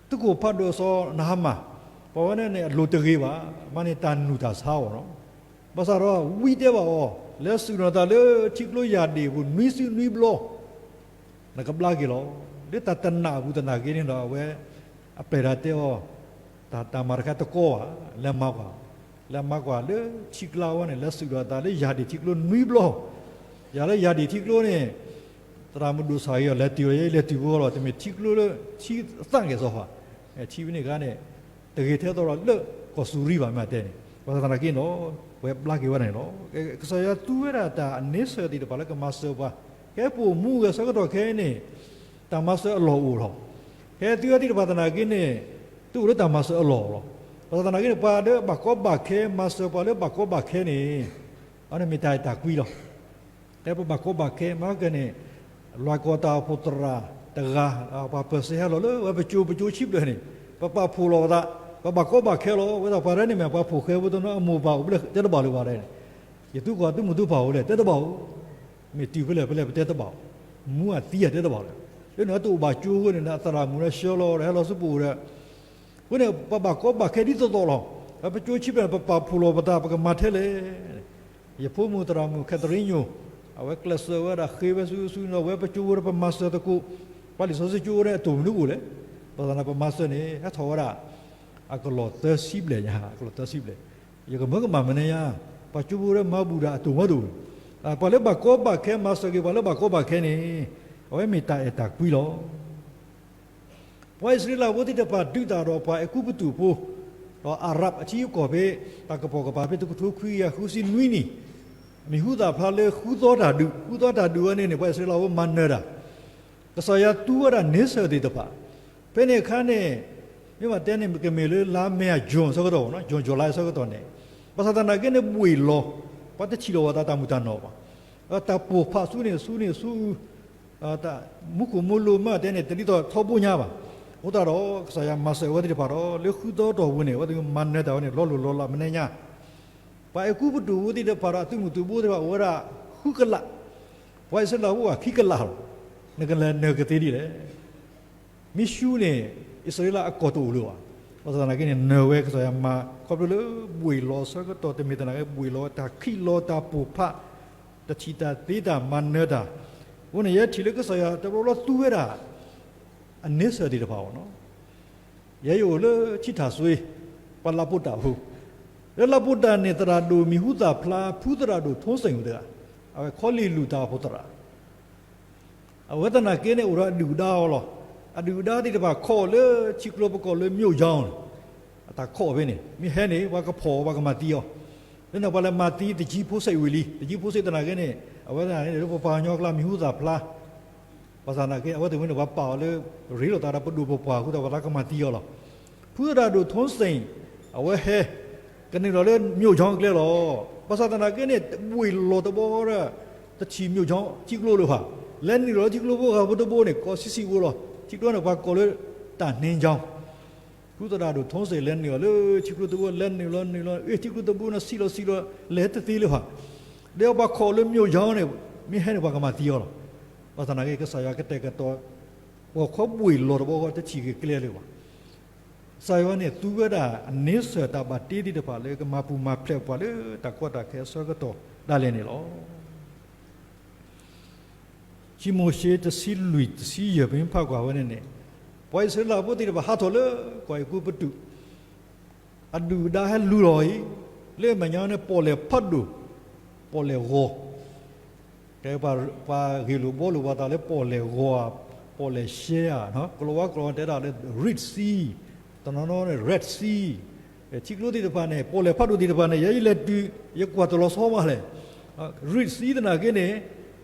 သုးခိၣ်ဖးဒိၣ်စီၤနဟမၢ်, ပှၤဝဲန့ၣ်န့ၣ် အလိၤတဂ့ၤဘၣ်, မ့ၢ်န့ၣ်တၢ်နုာ်တၢ်ဆါအီၤလီၤ. ဘၣ်ဆၣ်ဒီးဝံတဲဘၣ်အီၤ, လဲၤစူၢ်နီၢ်သးလၢထံကျိယၢ်ဒ့ၣ်ပူၤနွံစုနွံဘျီ, နကဘျါက့ၤလီၤ. လၢတၢ်တနာ်အပူၤသနာ်က့န့ၣ်ဒီး အဝဲအပျဲၢ်တၢ်တဲအီၤ, တၢ် တၢ်မၤတခါတကီဘၣ်, လဲၤမၤကွၢ်, လဲၤမၤကွၢ်လၢထံကျါဝဲန့ၣ် လဲၤစူၢ်ဒီးသးလၢယၢ်ဒ့ၣ်ထံကျိနွံဘျီ, ယၤလၢယၢ်ဒ့ၣ်ထံကျိန့ၣ် သရၣ်မုၣ်ဒိၣ်ဆၣ်ဂ့ၤအီၤ လဲၤတုၤအီၤ ယလဲၤတုၤဘၣ်လီၤ, တမ့ၢ်ထံကျိလၢထံသၣ်ကဲၣ်စီၤပၤ, ထံဖဲန့ၣ်အခါန့ၣ် တဂ့ၤထဲသိးဒီးလၢကီၢ်စူၤရံဘၣ် မ့ၢ်တဲန့ၣ်, ဘၣ်ဆၣ်သနာ်က့န့ၣ်ဒီး ပှဲၤဘျါက့ၤဝဲဒၣ်န့ၣ်လီၤ. ကစၢ်ယွၤသူဝဲဒၣ်တၢ်အန့ဆၢၣ်သ့ၣ်တဖၣ်လၢကမၤစၢၤပှၤ, ကဲပိာ်မူဂဲၤဆၢကတီၢ်ခဲအံၤန့ၣ် တၢ်မၤစၢၤအလီၢ်အိၣ်လီၤ. ကဲသုဝဲသ့ၣ်တဖၣ်သနာ်က့န့ၣ် သုအိၣ်လၢတၢ်မၤစၢၤအလီၢ်လီၤ. ဘၣ်ဆၣ်သနာ်က့န့ၣ် ပှၤလၢဘၣ်ကီဘၣ်ခဲ မၤစၢၤပှၤလၢဘၣ်ကီဘၣ်ခဲန့ၣ် အဝဲန့ၣ်မ့ၢ်တၢ်အဲၣ်တၢ်ကွံလီၤ. ကဲပဘၣ်ကီဘၣ်ခဲ မ့ၢ်ကဲန့ၣ် လွဲၢ်ကီၢ်တၢ်အိၣ်ဖှိၣ်သရၣ်တဂၤ, ပှၤပၢၤစ့ဟဲလီၤလၢဝဲပကၠိ ပကၠိဆံးဖျၢၣ်န့ၣ် ပပာ်ဖှိၣ်လီၤပသး, ပဘၣ်ကီဘၣ်ခဲလီၤ. ဝဲဒၣ်ပှၤတဂၤန့ၣ်မ့ၢ်ပှၤဖှိၣ်ဃဲဖိတနီၤ အမိၢ်ပၢ်အိၣ်ဖဲလဲၣ်တဲတဘၣ်လၢၤဘၣ်လဲၣ်န့ၣ်, ယသူကီၢ်သုးမုၢ်သံၣ်ဘိအိၣ်ဖဲလဲၣ်တဲတဘၣ်ဧိၤ, မ့ၢ်တုၤဖဲလဲၣ်ဖဲလဲၣ်ပတဲတဘၣ်ဧိၤ, မူအသံအတဲတဘၣ်လၢၤ, လၢန့ၣ်အတအိၣ်ဘၣ်ကၠိဝဲန့ၣ် အသရၣ်မုၣ်လၢဆှၢလီၤဒီးဟဲလီၤဆူပအိၣ်ဒီး အဃိန့ၣ် ပဘၣ်ကီဘၣ်ခဲဒ်သိးသိးလီၤ. ပကၠိဆံးဖျၢၣ်န့ၣ် ပပာ်ဖှိၣ်လီၤပသး ပကမၤထဲလဲၣ်. ယဖိမုၣ်သရၣ်မုၣ် Catherine ညိၣ်, အဝဲကျဲးစၢးဝဲဒၣ်ဃ့ဝဲဆူဆူန့ၣ်ဒီး ဝဲပကၠိဖိဒီးပမၤစၢၤသကိး, ပှၤလံာ်စီဆှံကၠိဝဲန့ၣ် အတိၢ်မနုၤအိၣ်လဲၣ်. ဘၣ်ဆၣ်န့ၣ် ပမၤစၢၤန့ၣ် ဟဲထီၣ်ဝဲဒၣ် အကလီၢ်သၢဆံဘျဲၣ်ညါ, အကလီၢ်သၢဆံဘျဲၣ်, ယကမၢကမၣ်မနုၤညါ, ပှၤကၠိဖိဒီးမၤဘူၣ်ဒၣ်အတိၢ်မီၤတအိၣ်, ပှၤလၢဘၣ်ကီဘၣ်ခဲ မၤစၢၤက့ၤပှၤလၢဘၣ်ကီဘၣ်ခဲန့ၣ် အဝဲမ့ၢ်တၢ်အဲၣ်တၢ်ကွံလီၤ. ပှၤအံၣ်စရ့လးဖိသ့ၣ်တဖၣ်ဒုးတၢ်ဒီးပှၤအဲၤကူပတူးဖိ, ဒီးအၤရၣ်အထံအကီၢ်ဖဲ တၢ်ကပီၤကပၤဖဲတကထိခွံကယၤဃုဆံနွံနံၣ်, မံၤဟူသၣ်ဖျါလၢဃုသီတၢ်ဒုး, ဃုသီတၢ်ဒုးဝဲန့ၣ်န့ၣ် ပှၤအံၣ်စရ့လးဖိမၤနၢၤတၢ်, ကစၢ်ယွၤသူဝဲဒၣ်န့ဆၢၣ်သ့ၣ်တဖၣ်, ဖဲန့ၣ်အခါန့ၣ် မ့ၢ်ဘၣ်တဲန့ၣ် ကမ့ၢ်လၢလါမ့ၤအ June ဆၢကတီၢ်ဘၣ်နီၤ, June July ဆၢကတီၢ်န့ၣ်, ဘၣ်ဆၣ်သနာ်က့န့ၣ် ဘှံးလီၤ, ပှၤတထံၣ်လီၤဝဲသးတၢ်မုၢ်တၢ်နီၢ်ဘၣ်, တၢ်ပိာ်ဖးဆူန့ၣ်ဆူန့ၣ်ဆူ မူခိၣ်မူလိၤမ့ၢ်တဲန့ၣ် တဒ်သိးထီဘိညါဘၣ်. အဃိသတးဒီး ကစၢ်ယွၤမၤစၢၤအဝဲသ့ၣ်တဖၣ်ဒီး လၢဃုသီတီၢ်ပူၤန့ၣ် အဝဲသ့ၣ်မၤနၢၤတၢ်ဝဲန့ၣ် လီၤလိၢ်လီၤလးမနုၤညါ, ပှၤအဲၤကူပတူးဖိသ့ၣ်တဖၣ်ဒီး အသုးမုၢ်သုးဘိသ့ၣ်တဖၣ်အိၣ်ဝဲဒၣ်ဃုကလး, ပှၤအံၣ်စရ့လးဖိအိၣ်ခံကလးလီၤ. နကလဲၤနၢၤကသ့ဒ်လဲၣ်. မ့ၢ်ဆူန့ၣ် အံၣ်စရ့လးအကီၢ်တအိၣ်လၢၤဘၣ်. ဘၣ်ဆၣ်သနာ်က့န့ၣ် နၢၤဝဲကစၢ်ယွၤမၤ ခီဖျိလၢဘှံးလီၤဆၢကတီၢ် တမ့ၢ်သနာ်က့ ဘှံးလီၤတၢ်ခံးလီၤတၢ်ပိာ်ဖး တထံၣ်တၢ်သ့တၢ်မၤနၢၤတၢ်, အဃိန့ၣ် ယဲထံၣ်လၢကစၢ်ယွၤတဘျီဘျီသူဝဲဒၣ် အန့ဆၢၣ်သ့ၣ်တဖၣ်အီၤနီၤ. ယဲယအိၣ်လၢထံထၣ်စွ့ ပှၤလၢပိာ်တၢ်ဖိ, လၢလၢပိာ်တၢ်န့ၣ် သရၣ်ဒိၣ်မံၤဟူသၣ်ဖျါ ဖုသရၣ်ဒိၣ်ထိစ့ၣ်မတဂၤ, အဝဲခီလ့ၣ်လူၢ်တၢ်အိၣ်ဖှိၣ်သရၣ် အဝဲသနာ်က့န့ၣ် အိၣ်ဒီးအဒုၣ်အဒါအီၤလီၤ. အဒုၣ်အဒါသ့ၣ်တဖၣ်ခိးအီၤလၢထံကျိပကိးလၢ မြို့ချောင်းန့ၣ်, အတၢ်ခိးအီၤဖဲန့ၣ် မ့ၢ်ဟဲန့ၣ် ပှၤကဖီၣ်အီၤ ပှၤကမၤသံအီၤ, လၢန့ၣ်ပှၤလဲၤမၤသံ တကံဖိစ့ၣ်ဝံၤလံ, တကံဖိစ့ၣ်သနာ်က့န့ၣ် အဝဲသနာ်က့န့ၣ် လၢပပှၤကညီအကျါ မံၤဟူသၣ်ဖျါ ဘၣ်ဆၣ်သနာ်က့ အဝဲသ့ၣ်ဝဲန့ၣ် ပှၤပာ်အီၤလၢ ရ့လိာ်သးဒီးပဒိၣ်ပပှၢ်အဃိသတး ပှၤသးကမၤသံအီၤလီၤ. ဖုသရၣ်ဒိၣ်ထိစ့ၣ် အဝဲဟဲ ကနုာ်လီၤလၢ မြို့ချောင်းအကျဲလီၤ. ဘၣ်ဆၣ်သနာ်က့န့ၣ် ဘှံးလီၤတဘျီဒီး တထံၣ် မြို့ချောင်း ထံကျိလၢၤဘၣ်, လဲၤနုာ်လီၤလၢထံကျိဖိဂၤဖိတဘိန့ၣ် ကိးဆံးဆံးဖိလီၤ. ထံကျိန့ၣ် ပှၤကိးလၢ တၢ်နှင်းချောင်း ဖုသရၣ်ဒိၣ်ထိစ့ၣ်လဲၤနုာ်အီၤလၢထံကျိတဘိ လဲၤနုာ်လီၤနုာ်လီၤ အ့ၣ် ထံကျိတဘိန့ၣ် ဆံးလီၤဆံးလီၤ လဲၤတသ့လၢၤဘၣ်. ဒီးပှၤခိးလၢ မြို့ချောင်းန့ၣ် မ့ၢ်ဟဲန့ၣ် ပှၤကမၤသံအီၤလီၤ. ဘၣ်ဆၣ်သနာ်က့ ကစၢ်ယွၤကတဲာ်ကတီၤ ဂီၤခီဘှံးလီၤတဘျီဃီ တထံၣ်က့ၤကျဲလၢၤဘၣ်. ကစၢ်ယွၤန့ၣ် သူဝဲဒၣ်အန့ဆၢၣ်တၢ်ဘၣ်တ့သ့ၣ်တဖၣ်လၢကမၤပူၤမၤဖျဲးပှၤလၢတၢ်ကီတၢ်ခဲအဆၢကတီၢ်ဒၣ်လဲာ်န့ၣ်လီၤ. ခံမိၤၡ့တဆံလွံၢ်တဆံယဲၢ် ပမ့ၢ်ဖးကွၢ်ဝဲန့ၣ်န့ၣ်, ပှၤအံၣ်စရ့လးဖိသ့ၣ်တဖၣ်ဟးထီၣ်လၢကီၢ်အဲၤကူပတူး, အဒုၣ်အဒါဟဲလူၤလီၤအံၤ, လၢမဲာ်ညါန့ၣ် ပီၣ်လဲၣ်ဖးဒိၣ်, ပီၣ်လဲၣ်ဂီၤ, ကဲပှၤဂ့ၢ်လိာ်ဘှီလိာ်ပှၤသးလၢပီၣ်လဲၣ်ဂီၤဧါ, ပီၣ်လဲၣ်ရှဲဧါ, ကလီၤဝါကျိာ်တဲဒၣ်လၢ Red Sea, တနီၤနီၤန့ၣ် Red Sea, ထံကျိသ့ၣ်တဖၣ်န့ၣ် ပီၣ်လဲၣ်ဖးဒိၣ်သ့ၣ်တဖၣ်န့ၣ် ယဲယလဲၤတုၤ ယကွၢ်တလီၤဆီဘၣ်လဲၣ်. Red Sea သနာ်က့န့ၣ်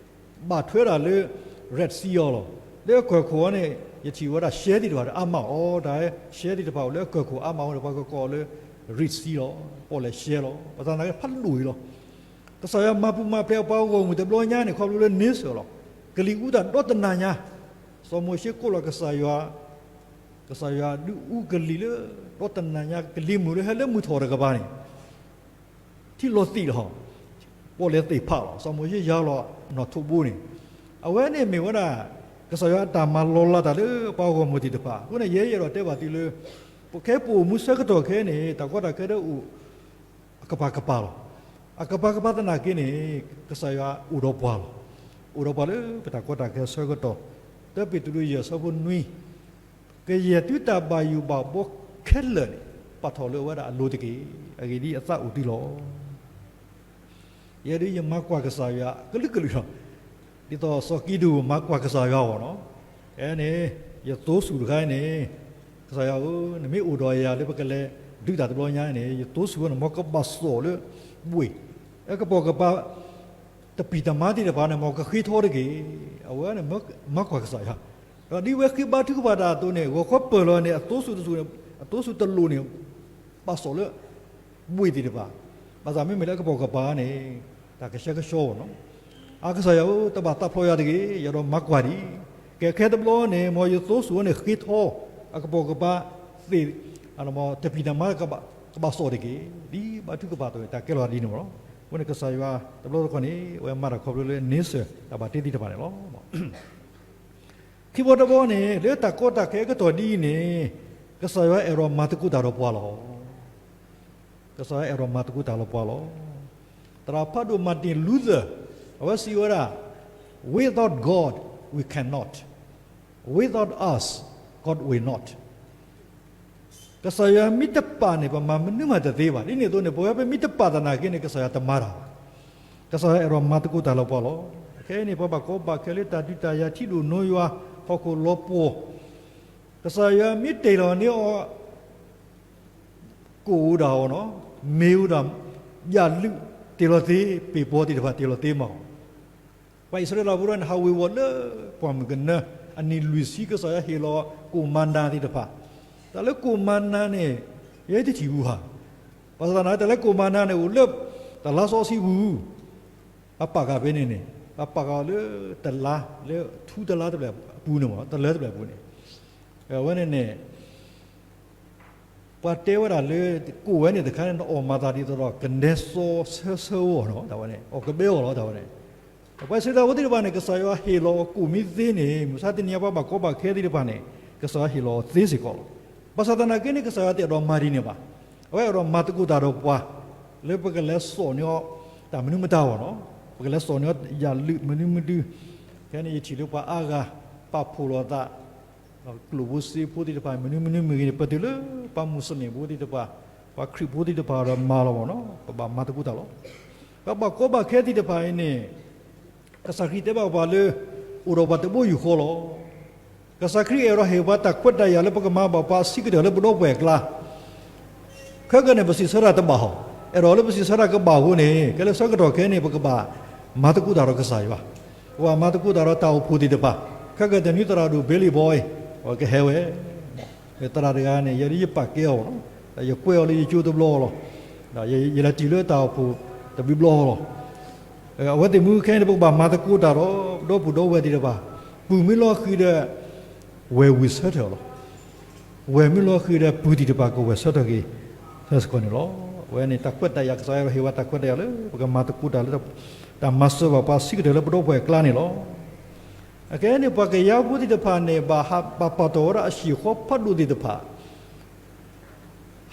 ဘၣ်ထွဲဒၣ်လၢ Red Sea အီၤလီၤ. လၢအကၢၢ်ခိၣ်အီၤန့ၣ် ယထံၣ်ဝဲဒၣ်ရှဲသ့ၣ်တဖၣ်ဒီးအါမးအီၤ, တၢ်ရှဲသ့ၣ်တဖၣ်အိၣ်လၢအကၢၢ်ခိၣ်အါမးအီၤန့ၣ် ပှၤကကိးအီၤလၢ Red Sea လီၤ, ပီၣ်လဲၣ်ရှဲလီၤ. ဘၣ်ဆၣ်သနာ်က့ဖးဒိၣ်အံၤလီၤ. ကစၢ်ယွၤမၤပူၤမၤဖျဲးပှၤဂီၢ်မုၢ်တဘျီညါန့ၣ် ခီဖျိလၢန့ဆၢၣ်လီၤ. ကလံၤအူတၢ်ဒီတနၤညါ, စီၤမိၤၡ့ကိးလီၤကစၢ်ယွၤ, ကစၢ်ယွၤဒုးအူကလံၤလၢ ဒီတနၤညါ ကလံၤမုၢ်လၢဟဲလၢမုၢ်ထီၣ်တကပၤန့ၣ် ထံလီၤသံးလီၤ. ပီၣ်လဲၣ်သ့ၣ်ဖးလီၤ. စီၤမိၤၡ့ယါလီၤနီၣ်ထိးဘိန့ၣ်, အဝဲန့ၣ်မ့ၢ်ဝဲဒၣ် ကစၢ်ယွၤအတၢ်မၤလီၤလးတၢ်လၢပှၤဂီၢ်မုၢ်သ့ၣ်တဖၣ်. အဃိန့ၣ် ယဲယအဲၣ်ဒိးတဲဘၣ်သုလၢ ပခဲပအိၣ်မူဆၢကတီၢ်ခဲအံၤန့ၣ် တၢ်ကီတၢ်ခဲဒၣ်အိၣ် အကပၤကပၤလီၤ. အကပၤကပၤသနာ်က့န့ၣ် ကစၢ်ယွၤအိၣ်ဒီးပှၤလီၤ. အိၣ်ဒီးပှၤလၢပတၢ်ကီတၢ်ခဲဆၢကတီၢ်, တၢပ့းတရူးယဲၢ်ဆၢဖိနွံ, ကယဲၢ်သုတၢ်ဘၣ်ယိၣ်ဘၣ်ဘီခဲလၢာ်န့ၣ် ပာ်ထီၣ်လၢအဝဲဒၣ်အလိၤတက့ၢ်. အဂ့ၢ်ဒ်အံၤ အသးအိၣ်သုလီၤ. ယဲဒၣ်ယမၤကွၢ်ကစၢ်ယွၤကလုာ်ကလုာ်လီၤ. ဒ်သိးစီၤကံးဒဧိၣ်မၤကွၢ်ကစၢ်ယွၤအဂီၢ်နီၤ, အဲန့ၣ် ယသိစူၣ်တခါအံၤန့ၣ်, ကစၢ်ယွၤဧၢ, နမ့ၢ်အိၣ်ဒီးယၤလၢပကလဲၤဒုးတၢ်တဘျီညါန့ၣ် ယသိစူၣ်ဝဲန့ၣ် မ်ကဘၣ်စိာ်လၢဘှ့ၣ်, အကပိာ်ကပၤ တပံာ်တမါသ့ၣ်တဖၣ်န့ၣ် မ်ကဃ့ထီတက့ၢ်. အဝဲန့ၣ် မၤကွၢ်ကစၢ်ယွၤ, ဒီးဒ်ဝဲဃ့ဘါထုကဖၣ်တၢ်အသိးန့ၣ် ဂီၤခီပၢၢ်လီၤန့ၣ် အသိစူၣ်တစူၣ်န့ၣ်, အသိစူၣ်တလိၣ်န့ၣ် ဘၣ်စိာ်လၢဘှ့ၣ်သ့ၣ်တဖၣ်, ဘၣ်ဆၣ်မ့မ့ၢ်လၢအကပိာ်ကပၤန့ၣ် တၢ်ကဆှဲကဆှီအီၤနီၤ. အကစၢ်ယွၤဧၢ, တဘၣ်သးဖျိယၤတဂ့ၤ, ယအဲၣ်ဒိးမၤကွၢ်ဒံး, ကဲခဲတဘျီန့ၣ် မ်ယသိစူၣ်ဝဲန့ၣ်ဃ့ထီ, အကပိာ်ကပၤသ့ၣ်, တပံာ်တမါ ကဘၣ်စိာ်တက့ၢ်. ဒ်ဘါထုကဖၣ်အသိးန့ၣ် တၢ်ကဲလီၤဒ်န့ၣ်မ့ၢ်လီၤ. အဃိန့ၣ် ကစၢ်ယွၤတဘျီတခီၣ်န့ၣ် အဝဲမၤတၢ်ခီဖျိလၢန့ဆၢၣ်တၢ်ဘၣ်တ့သ့ၣ်တဖၣ်န့ၣ်လီၤ. ခံဘီတဘီန့ၣ် လၢတၢ်ကီတၢ်ခဲအကတီၢ်ဒ်အံၤန့ၣ် ကစၢ်ယွၤအဲၣ်ဒိးမၤသကိးတၢ်ဒီးပှၤလီၤ. ကစၢ်ယွၤအဲၣ်ဒိးမၤသကိးတၢ်ဒီးပှၤလီၤ. သရၣ်ဖးဒိၣ် Martin Luther အဝဲစံးဝဲဒၣ်, Without God we cannot, without us God will not. ကစၢ်ယွၤမ့ၢ်တပာ်န့ၣ် ပမၤမနုၤမးတသ့ဘၣ်. ဒ်န့ၣ်အသိးန့ၣ် ပဝဲပမ့ၢ်တပာ်သနာ်က့န့ၣ် ကစၢ်ယွၤတမၤတၢ်ဘၣ်. ကစၢ်ယွၤအဲၣ်ဒိးမၤသကိးတၢ်လၢပှၤလီၤ. ခဲအံၤန့ၣ် ပှၤဘၣ်ကီဘၣ်ခဲလၢတၢ်ဒုးတၢ်ယၤ ထံဒိၣ်နိယွၤ ဟီၣ်ခိၣ်လီၤပှီၢ်, ကစၢ်ယွၤမ့ၢ်တ့ၢ်လီၤန့ၢ်အီၤ ကိၣ်အိၣ်ဒၣ်အီၤနီၤ, မ့ၤအိၣ်ဒၣ်, ယၣ်လုးတ့ၢ်လီၤသ့, ပ့ၤပီၤသ့ၣ်တဖၣ်တ့ၢ်လီၤသ့မး. ပှၤအံၣ်စရ့လးဖိန့ၣ် ဟးဝ့ၤဝီၤလၢပှၢ်မုၢ်ကနၢ, အနံၣ်လွံၢ်ဆံ ကစၢ်ယွၤဟ့ၣ်လီၤကိၣ်မၤနၤသ့ၣ်တဖၣ်. တၢ်လၢကိၣ်မၤနၤန့ၣ် ယဲတထံၣ်ဘူးဧါ. ဘၣ်ဆၣ်သနာ်က့ တၢ်လၢကိၣ်မၤနၤန့ၣ် အိၣ်လၢတလါစီဆှံပူၤ ပှၤပာ်ဃာ်ဖဲန့ၣ်န့ၣ် ပှၤပာ်ဃာ်အီၤလၢတလါ, လၢထူတလါတဖျၢၣ်အပူၤန့ၣ်မး, တလၢတဖျၢၣ်အပူၤန့ၣ်, အဝဲန့ၣ်န့ၣ် ပှၤတဲဝဲဒၣ်လၢ ကိၣ်ဝဲန့ၣ်တခါန့ၣ် နအီၣ်မၤသးဒ်သိးဒီး ကနဲစီဆၢဆၢအဂီၢ်နီၤ, တၢ်ဝဲန့ၣ် အီၣ်ကဘဲအီၤလီၤ တၢ်ဝဲန့ၣ်. ပှၤအံၣ်စရ့လးဖိသ့ၣ်တဖၣ်န့ၣ် ကစၢ်ယွၤဟ့ၣ်လီၤအီၤကိၣ်မ့ၢ်သ့န့ၣ် မုၢ်မဆါတနံၤအံၤ ပှၤဘၣ်ကီဘၣ်ခဲသ့ၣ်တဖၣ်န့ၣ် ကစၢ်ယွၤဟ့ၣ်လီၤအီၤသ့စ့ၢ်ကီးလီၤ. ဘၣ်ဆၣ်သနာ်က့န့ၣ် ကစၢ်ယွၤတအဲၣ်ဒိးမၤဒ်န့ၣ်ဘၣ်. အဝဲအဲၣ်ဒိးမၤသကိးတၢ်ဒီးပှၤ လၢပကလဲၤစိာ်န့ၢ်အီၤ တၢ်မနုၤမတၤအဂီၢ်နီၤ, ပကလဲၤစိာ်န့ၢ်အီၤယၣ်လုးမနုၤမနုၤ. ခဲအံၤန့ၣ် ယထံၣ်လၢပှၤအါဂၤ ပာ်ဖှိၣ်လိာ်သး ကျိၣ်ဖိစ့ဖိသ့ၣ်တဖၣ် မနုၤမနုၤမ့ၢ်ဂ့ၤန့ၣ် ပတုၤလၢပှၤမူးစလ့ၣ်ဖိသ့ၣ်တဖၣ်, ပှၤခရံာ်ဖိသ့ၣ်တဖၣ်ဒီးမၤလီၤမးနီၤ, ပဘၣ်မၤသကိးတၢ်လီၤ. ပှၤဘၣ်ကီဘၣ်ခဲသ့ၣ်တဖၣ်အံၤန့ၣ် ကစၢ်ခရံာ်တဲဘၣ်ပှၤလၢ အိၣ်ဒီးပှၤတဘိယူၢ်ဃီလီၤ. ကစၢ်ခရံာ်အဲၣ်ဒိးဟ့ၣ်ပှၤတၢ်ခွဲးတၢ်ယာ်လၢပကမၤဘၣ်ပှၤအဆံးကတၢၢ်လၢပဒီပုၢ်ဝဲၢ်အကျါ ခဲကနံၣ်န့ၣ် ပစံးဆၢတၢ်တဘၣ်ဟီ, အဲၣ်ဒိးလၢပစံးဆၢတၢ်ကဘၣ်အဃိန့ၣ် ကဲလၢဆၢကတီၢ်ခဲအံၤန့ၣ် ပကဘၣ်မၤသကိးတၢ်ဒီးကစၢ်ယွၤ, ပကဘၣ်မၤသကိးတၢ်ဒီးတၢ်အိၣ်ဖှိၣ်သ့ၣ်တဖၣ်, ခဲကနံၣ်န့ၣ် သရၣ်ဒိၣ် Billy Boy အဝဲကဟဲဝဲ သရၣ်တဂၤန့ၣ် ယဲဒၣ်ယပာ်ကဲအီၤလီၤ, ဒီးယကွဲးအီၤလၢယကၠိတဘျီလီၤ, ဒီးယလဲၤတုၤလၢတၢ်အိၣ်ဖှိၣ်တဘျီဘျီလီၤ. အဝဲသ့ၣ်မူခဲအံၤန့ၣ် ပကဘၣ်မၤသကိးတၢ်ဒီး ဒီပုၢ်ဒီဝဲၢ်သ့ၣ်တဖၣ်, ပုၢ်မ့ၢ်လီၤဃံၤဒီး ဝဲၢ်ဝံၤဆၢထၢၣ်အီၤလီၤ. ဝဲၢ်မ့ၢ်လီၤဃံၤဒီး ပုၢ်သ့ၣ်တဖၣ်ကဝဲၢ်ဆၢထၢၣ်က့ၤ ဆၢစ့ၢ်ကီးန့ၣ်လီၤ. အဝဲန့ၣ် တၢ်ခွဲးတၢ်ယာ် ကစၢ်ယွၤဟ့ၣ်ဝဲတၢ်ခွဲးတၢ်ယာ်လၢ ပကမၤသကိးတၢ်လၢ တၢ်မၤစၢၤဘၣ်ပှၤဆံးကတၢၢ်လၢပဒီပုၢ်ဝဲၢ်အကျါန့ၣ်လီၤ. အခဲအံၤန့ၣ် ပှၤကညီဖိသ့ၣ်တဖၣ်န့ၣ် ဘၣ်ပာ်တီၢ်ဝဲဒၣ်အဟံၣ်ဃီဖးဒိၣ်သ့ၣ်တဖၣ်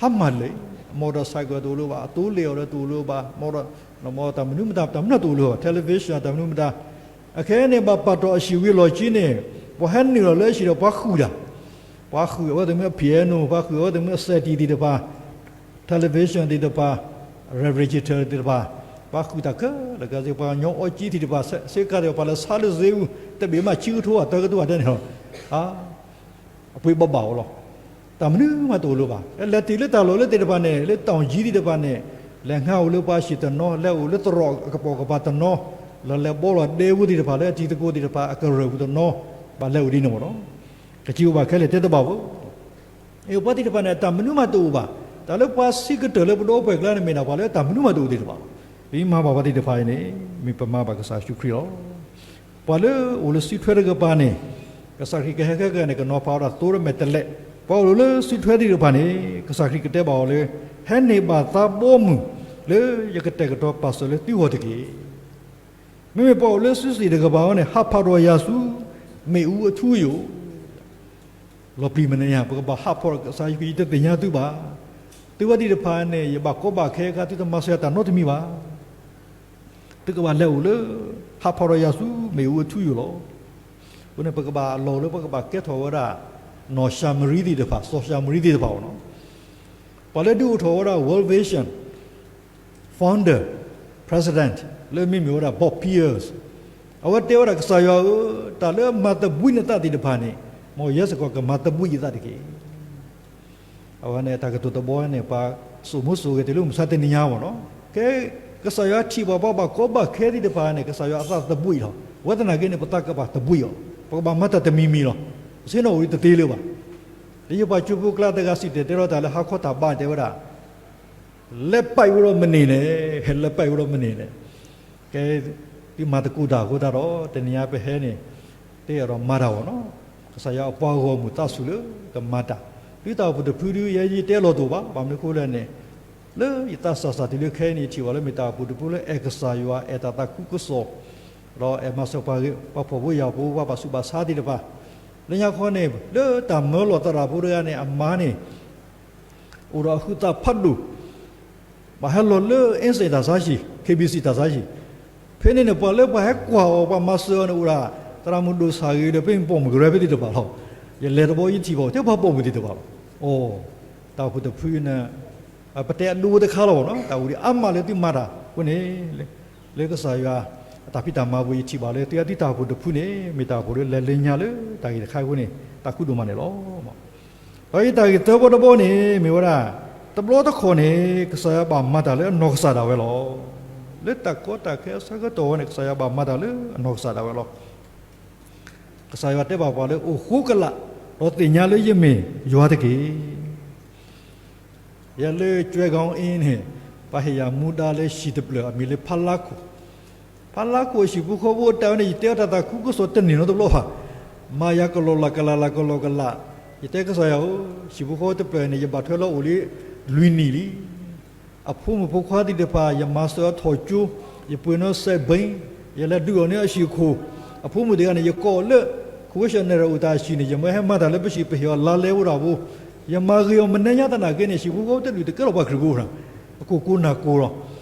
ဟါမၢ်လၢာ်, မီၣ်ဒီး cycle တအိၣ်လၢၤဘၣ်, အသိလ့ၣ်အီၤဒီးတအိၣ်လၢၤဘၣ်, မီၣ်ဒီး မီၣ်ဒီးတၢ်မနုၤမတၤ တၢ်မနုၤတအိၣ်လၢၤဘၣ်, television တၢ်မနုၤမတၤ. အခဲအံၤန့ၣ် ဘၣ်ပာ်တီၢ်အဟံၣ်ဝံၤအလီၢ်ခံန့ၣ် ပှၤဟဲနုာ်လီၤလၢအဟံၣ်ဒီးပှၤဃုာ်တၢ်, ပှၤဃုာ်အဝဲသ့ၣ်မ့ၢ်အ piano, ပှၤဃုာ်အဝဲသ့ၣ်မ့ၢ်အစဲးတံၢ်သ့ၣ်တဖၣ်, television သ့ၣ်တဖၣ်, refrigerator သ့ၣ်တဖၣ်, ပှၤဃုာ်တၢ်ခဲလၢာ်ခဲဆ့, ပှၤကညီအီကၠံသ့ၣ်တဖၣ် ဆ့ကၤသ့ၣ်တဖၣ် ပှၤလဲၤဆါလၢစ့အူ တဘ့ၣ်မး ဆံကထိအတၢကထိအတၢန့ၣ်လီၤ. အပှ့ၤဘၣ်ဘၣ်အီၤလီၤ. တၢ်မနုၤမးတအိၣ်လၢၤဘၣ်. လဲၤတုၤလၢတၢ်လီၢ်လၢသ့ၣ်တဖၣ်န့ၣ် လၢတီၢ်ကၠံသ့ၣ်တဖၣ်န့ၣ် လဲၤငါအိၣ်လၢပှၤဟံၣ်တနီၤ, လဲၤအိၣ်လၢသရိာ်အကပိာ်ကပၤတနီၤ, လီၤလဲၤဘီလီၤဒဲဝဲသ့ၣ်တဖၣ်လၢအတံၤသကိးသ့ၣ်တဖၣ်အကရၢၢ်ပူၤတနီၤ, ဘၣ်လဲၤအိၣ်ဒ်န့ၣ်မ့ၢ်နီၤ. ကစံးဘၣ်ခဲလၢာ်တဲတဘၣ်ဘၣ်. အပှၤသ့ၣ်တဖၣ်န့ၣ် တၢ်မနုၤမးတအိၣ်ဘၣ်. တၢ်လၢပှၤဆံးကတၢၢ်လၢပဒီပုၢ်ဝဲၢ်အကျါန့ၣ် မ့ၢ်ဒၣ်ပှၤလၢတၢ်မနုၤမးတအိၣ်သ့ၣ်တဖၣ်လီၤ. ပမ့ၢ်မၤဘၣ်ပှၤသ့ၣ်တဖၣ်အံၤန့ၣ် မ့ၢ်ပမၤဘၣ်ကစၢ်ယ့ၣ်ၡူးခရံာ်လီၤ. ပှၤလၢအိၣ်လၢစုထွဲတကပၤန့ၣ် ကစၢ်ခရံာ်ကဟဲခဲကနံၣ်န့ၣ် ကနီၤဖးဝဲဒၣ်သိမဲာ်တဲးလဲး, ပှၤအိၣ်လၢစုထွဲသ့ၣ်တဖၣ်န့ၣ် ကစၢ်ခရံာ်ကတဲဘၣ်အီၤလၢ ဟဲန့ၢ်ဘၣ်သးဘီမုၢ် လၢယကတဲာ်ကတီၤပာ်စၢၤလၢသုဂီၢ်တက့ၢ်. မ့မ့ၢ်ပှၤအိၣ်လၢစုစ့ၣ်တကပၤအံၤန့ၣ် ဟးဖးဒီးယၤဆူ မ့ၣ်အူအထူအယိာ် လီၤပျံၤမနုၤညါ ပကဘၣ်ဟးဖးဒီးကစၢ်ယ့ၣ်ၡူးခရံာ် ယတသ့ၣ်ညါသုဘၣ်. သုဝဲသ့ၣ်တဖၣ်န့ၣ် ယဘၣ်ကီဘၣ်ခဲအခါ သုတမၤစၢၤယၤတၢ်နီတမံၤဘၣ်. သုကဘၣ်လဲၤအိၣ်လၢ ဟးဖးဒီးယၤဆူမ့ၣ်အူအထူအယိာ်လီၤ. အဃိန့ၣ် ပကဘၣ်အလီၢ်လၢပကဘၣ်ကဲထီၣ်ဝဲဒၣ် နီၢ်ၡၤမရံသ့ၣ်တဖၣ် စီၤၡၤမရံသ့ၣ်တဖၣ်အံၤန့ၣ် ပှၤလၢဒုးအိၣ်ထီၣ်ဝဲဒၣ် World Vision founder, president လၢမ့မ့ၢ်ဝဲဒၣ် Bob Pierce အဝဲတဲဝဲဒၣ် ကစၢ်ယွၤဧၢ, တၢ်လၢအမၤသဘှံးနသးသ့ၣ်တဖၣ်န့ၣ် မ်ယဲစ့ၢ်ကီးကမၤသဘှံးယသးတက့ၢ်. အဝဲန့ၣ် တၢ်ကတိၤတဘီန့ၣ် ပှၤစိာ်မူစိာ်ဂဲၤတုၤလၢမုၢ်ဆါတနံၤညါမ့ၢ်န့ၣ်, ကဲ ကစၢ်ယွၤထံၣ်ဘၣ်ပှၤဘၣ်ကီဘၣ်ခဲသ့ၣ်တဖၣ်န့ၣ် ကစၢ်ယွၤအသးသဘှံးလီၤ. ဝဲသနာ်က့န့ၣ် ပသးကဘၣ်သဘှံးအီၤ, ပကဘၣ်မၤတၢ်တမံၤမံၤလီၤ. ပဆ့ၣ်နီၤအိၣ်တသ့လၢၤဘၣ်. လၢယပှၤကၠိဖိကျါတဂၤစံၣ်တဲၤတဲလီၤတၢ်လၢဟါခီတၢ်ဘါတဲဝဲဒၣ် လဲၤပာ်ဝဲဒီးမန့ၢ်န့ၣ်, လဲၤပာ်ဝဲဒီးမန့ၢ်န့ၣ်, ကဲ သုမၤသကိးတၢ်အဃိသတးဒီး တနံၤညါပဟဲန့ၣ် တအဲၣ်ဒိးမၤတၢ်ဘၣ်န့ၣ်, ကစၢ်ယွၤအပှၤဂီၢ်မုၢ်သးဆူၣ်လၢကမၤတၢ်, သုတၢ်အိၣ်ဖှိၣ်တဖုဒု ယဲယတဲလီၤတိာ်ဘၣ်, ဘၣ်မနုၤအဃိလဲၣ်န့ၣ်, လၢယသးစၢ်စၢ်တုၤလၢခဲအံၤန့ၣ် ယထံၣ်ဘၣ်လၢမ့ၢ်တၢ်အိၣ်ဖှိၣ်တဖုလၢအဲၣ်ကစၢ်ယွၤ အဲၣ်တၢ်သးခုကစီၣ် ဒီးအဲၣ်မၤစၢၤပှၤဖှီၣ်ဖိယာ်ဖိ ပှၤဘၣ်ဆူးဘၣ်ဆါသ့ၣ်တဖၣ်, လၢညါခီန့ၣ် လၢတၢ်မၢလီၤသရၣ်ဖိတဂၤန့ၣ် အမါန့ၣ် အိၣ်ဒီးအဟုးသးဖးဒိၣ်, ဘၣ်ဟဲလီၤလၢ အ့စ့ၣ် တၢ်ဆါဟံၣ် ခ့ဘံၣ်စံၣ် တၢ်ဆါဟံၣ်, ဖဲန့ၣ်န့ၣ် ပှၤလၢပှၤဟဲကွၢ်အီၤ ပှၤမၤစၢၤအီၤန့ၣ်အိၣ်ဒၣ် သရၣ်မုၣ်ဒိၣ်ဆၣ်ဂ့ၤဒီး ဖဲန့ၣ်ပိာ်မုၣ်ကရၢဖဲသ့ၣ်တဖၣ်လီၤ. ယလဲၤတဘျီယထံၣ်ဘၣ် ထဲပှၤပိာ်မုၣ်သ့ၣ်တဖၣ်လီၤ. အိ တၢ်အိၣ်ဖှိၣ်တဖုန့ၣ် ပတဲအဒိတခါလီၤဘၣ်န့ၣ်, တၢ်အိၣ်ဒံးအါမးလၢသုမၤတၢ်အဃိန့ၣ်, လၢကစၢ်ယွၤအတၢ်ဖံးတၢ်မၤပူၤ ယထံၣ်ဘၣ်လၢ သုသုတၢ်အိၣ်ဖှိၣ်တဖုန့ၣ် မ့ၢ်တၢ်အိၣ်ဖှိၣ်လၢလဲၤလၢညါလၢတၢ်ဂ့ၢ်တခါအဃိန့ၣ် သးခုဒိၣ်မးန့ၣ်လီၤ. ဒီးယတၢ်ဂ့ၢ်သၢဘီတဘီန့ၣ် မ့ၢ်ဝဲဒၣ် တဘျီတခီၣ်န့ၣ် ကစၢ်ယွၤဘၣ်မၤတၢ်လၢအနီၢ်ကစၢ်ဒၣ်ဝဲလီၤ. လၢတၢ်ကီတၢ်ခဲအဆၢကတီၢ်ဝဲန့ၣ် ကစၢ်ယွၤဘၣ်မၤတၢ်လၢအနီၢ်ကစၢ်ဒၣ်ဝဲလီၤ. ကစၢ်ယွၤတဲဘၣ်ပှၤလၢ အိၣ်ဃိကလာ် ဒီးသ့ၣ်ညါလၢယမ့ၢ်ယွၤတက့ၢ်. ယဲလၢ ကၠွဲကီအ့န့ၣ် ပှၤဟ့ၣ်ယၤမူဒါလၢဟံၣ်တဖျၢၣ် အမံၤလၢဖါလါခိၣ်, ဖါလါခိၣ်ဟံၣ်ဖိဃီဖိအတၢ်ဝဲန့ၣ် ယတဲအီၤတၢ်သးခုကစီၣ်တန့ၢ်နီတဘျီဘၣ်, မၤယၤကလီကလီကလီကလီကလီ, ယတဲကစၢ်ယွၤဧၢ, ဟံၣ်ဖိဃီဖိတဖျၢၣ်န့ၣ် ယဘၣ်ထွဲလီၤအိၣ်လံ လွံၢ်နံၣ်လံ. အဖိမုၣ်ဖိခွါသ့ၣ်တဖၣ် ယမၤစၢၤအီၤထီၣ်ကၠိ, ယပှ့ၤန့ၢ်စဲးဘံ, ယလဲၤဒုးအီၤန့ၢ်အဟံၣ်ခိၣ်, အဖိမုၣ်တဂၤန့ၣ် ယကိးအီၤလၢ ခိဝ့ၡၢၣ်နဲၣ်ရၣ်အိၣ်တၢ်အဟံၣ်န့ၣ် ယမၢဟဲမၤတၢ်လၢပဟံၣ် ပဟ့ၣ်အီၤလါလဲဝဲဒၣ်ဖိ, ယမၤဂ့ၤအီၤမနုၤညါသနာ်က့န့ၣ် ဟံၣ်ဖိဃီဖိတဒူၣ်တကဲလီၤပှၤခရံာ်ဖိ, အကိၢ်ကိးနၢ်ကိးလီၤ.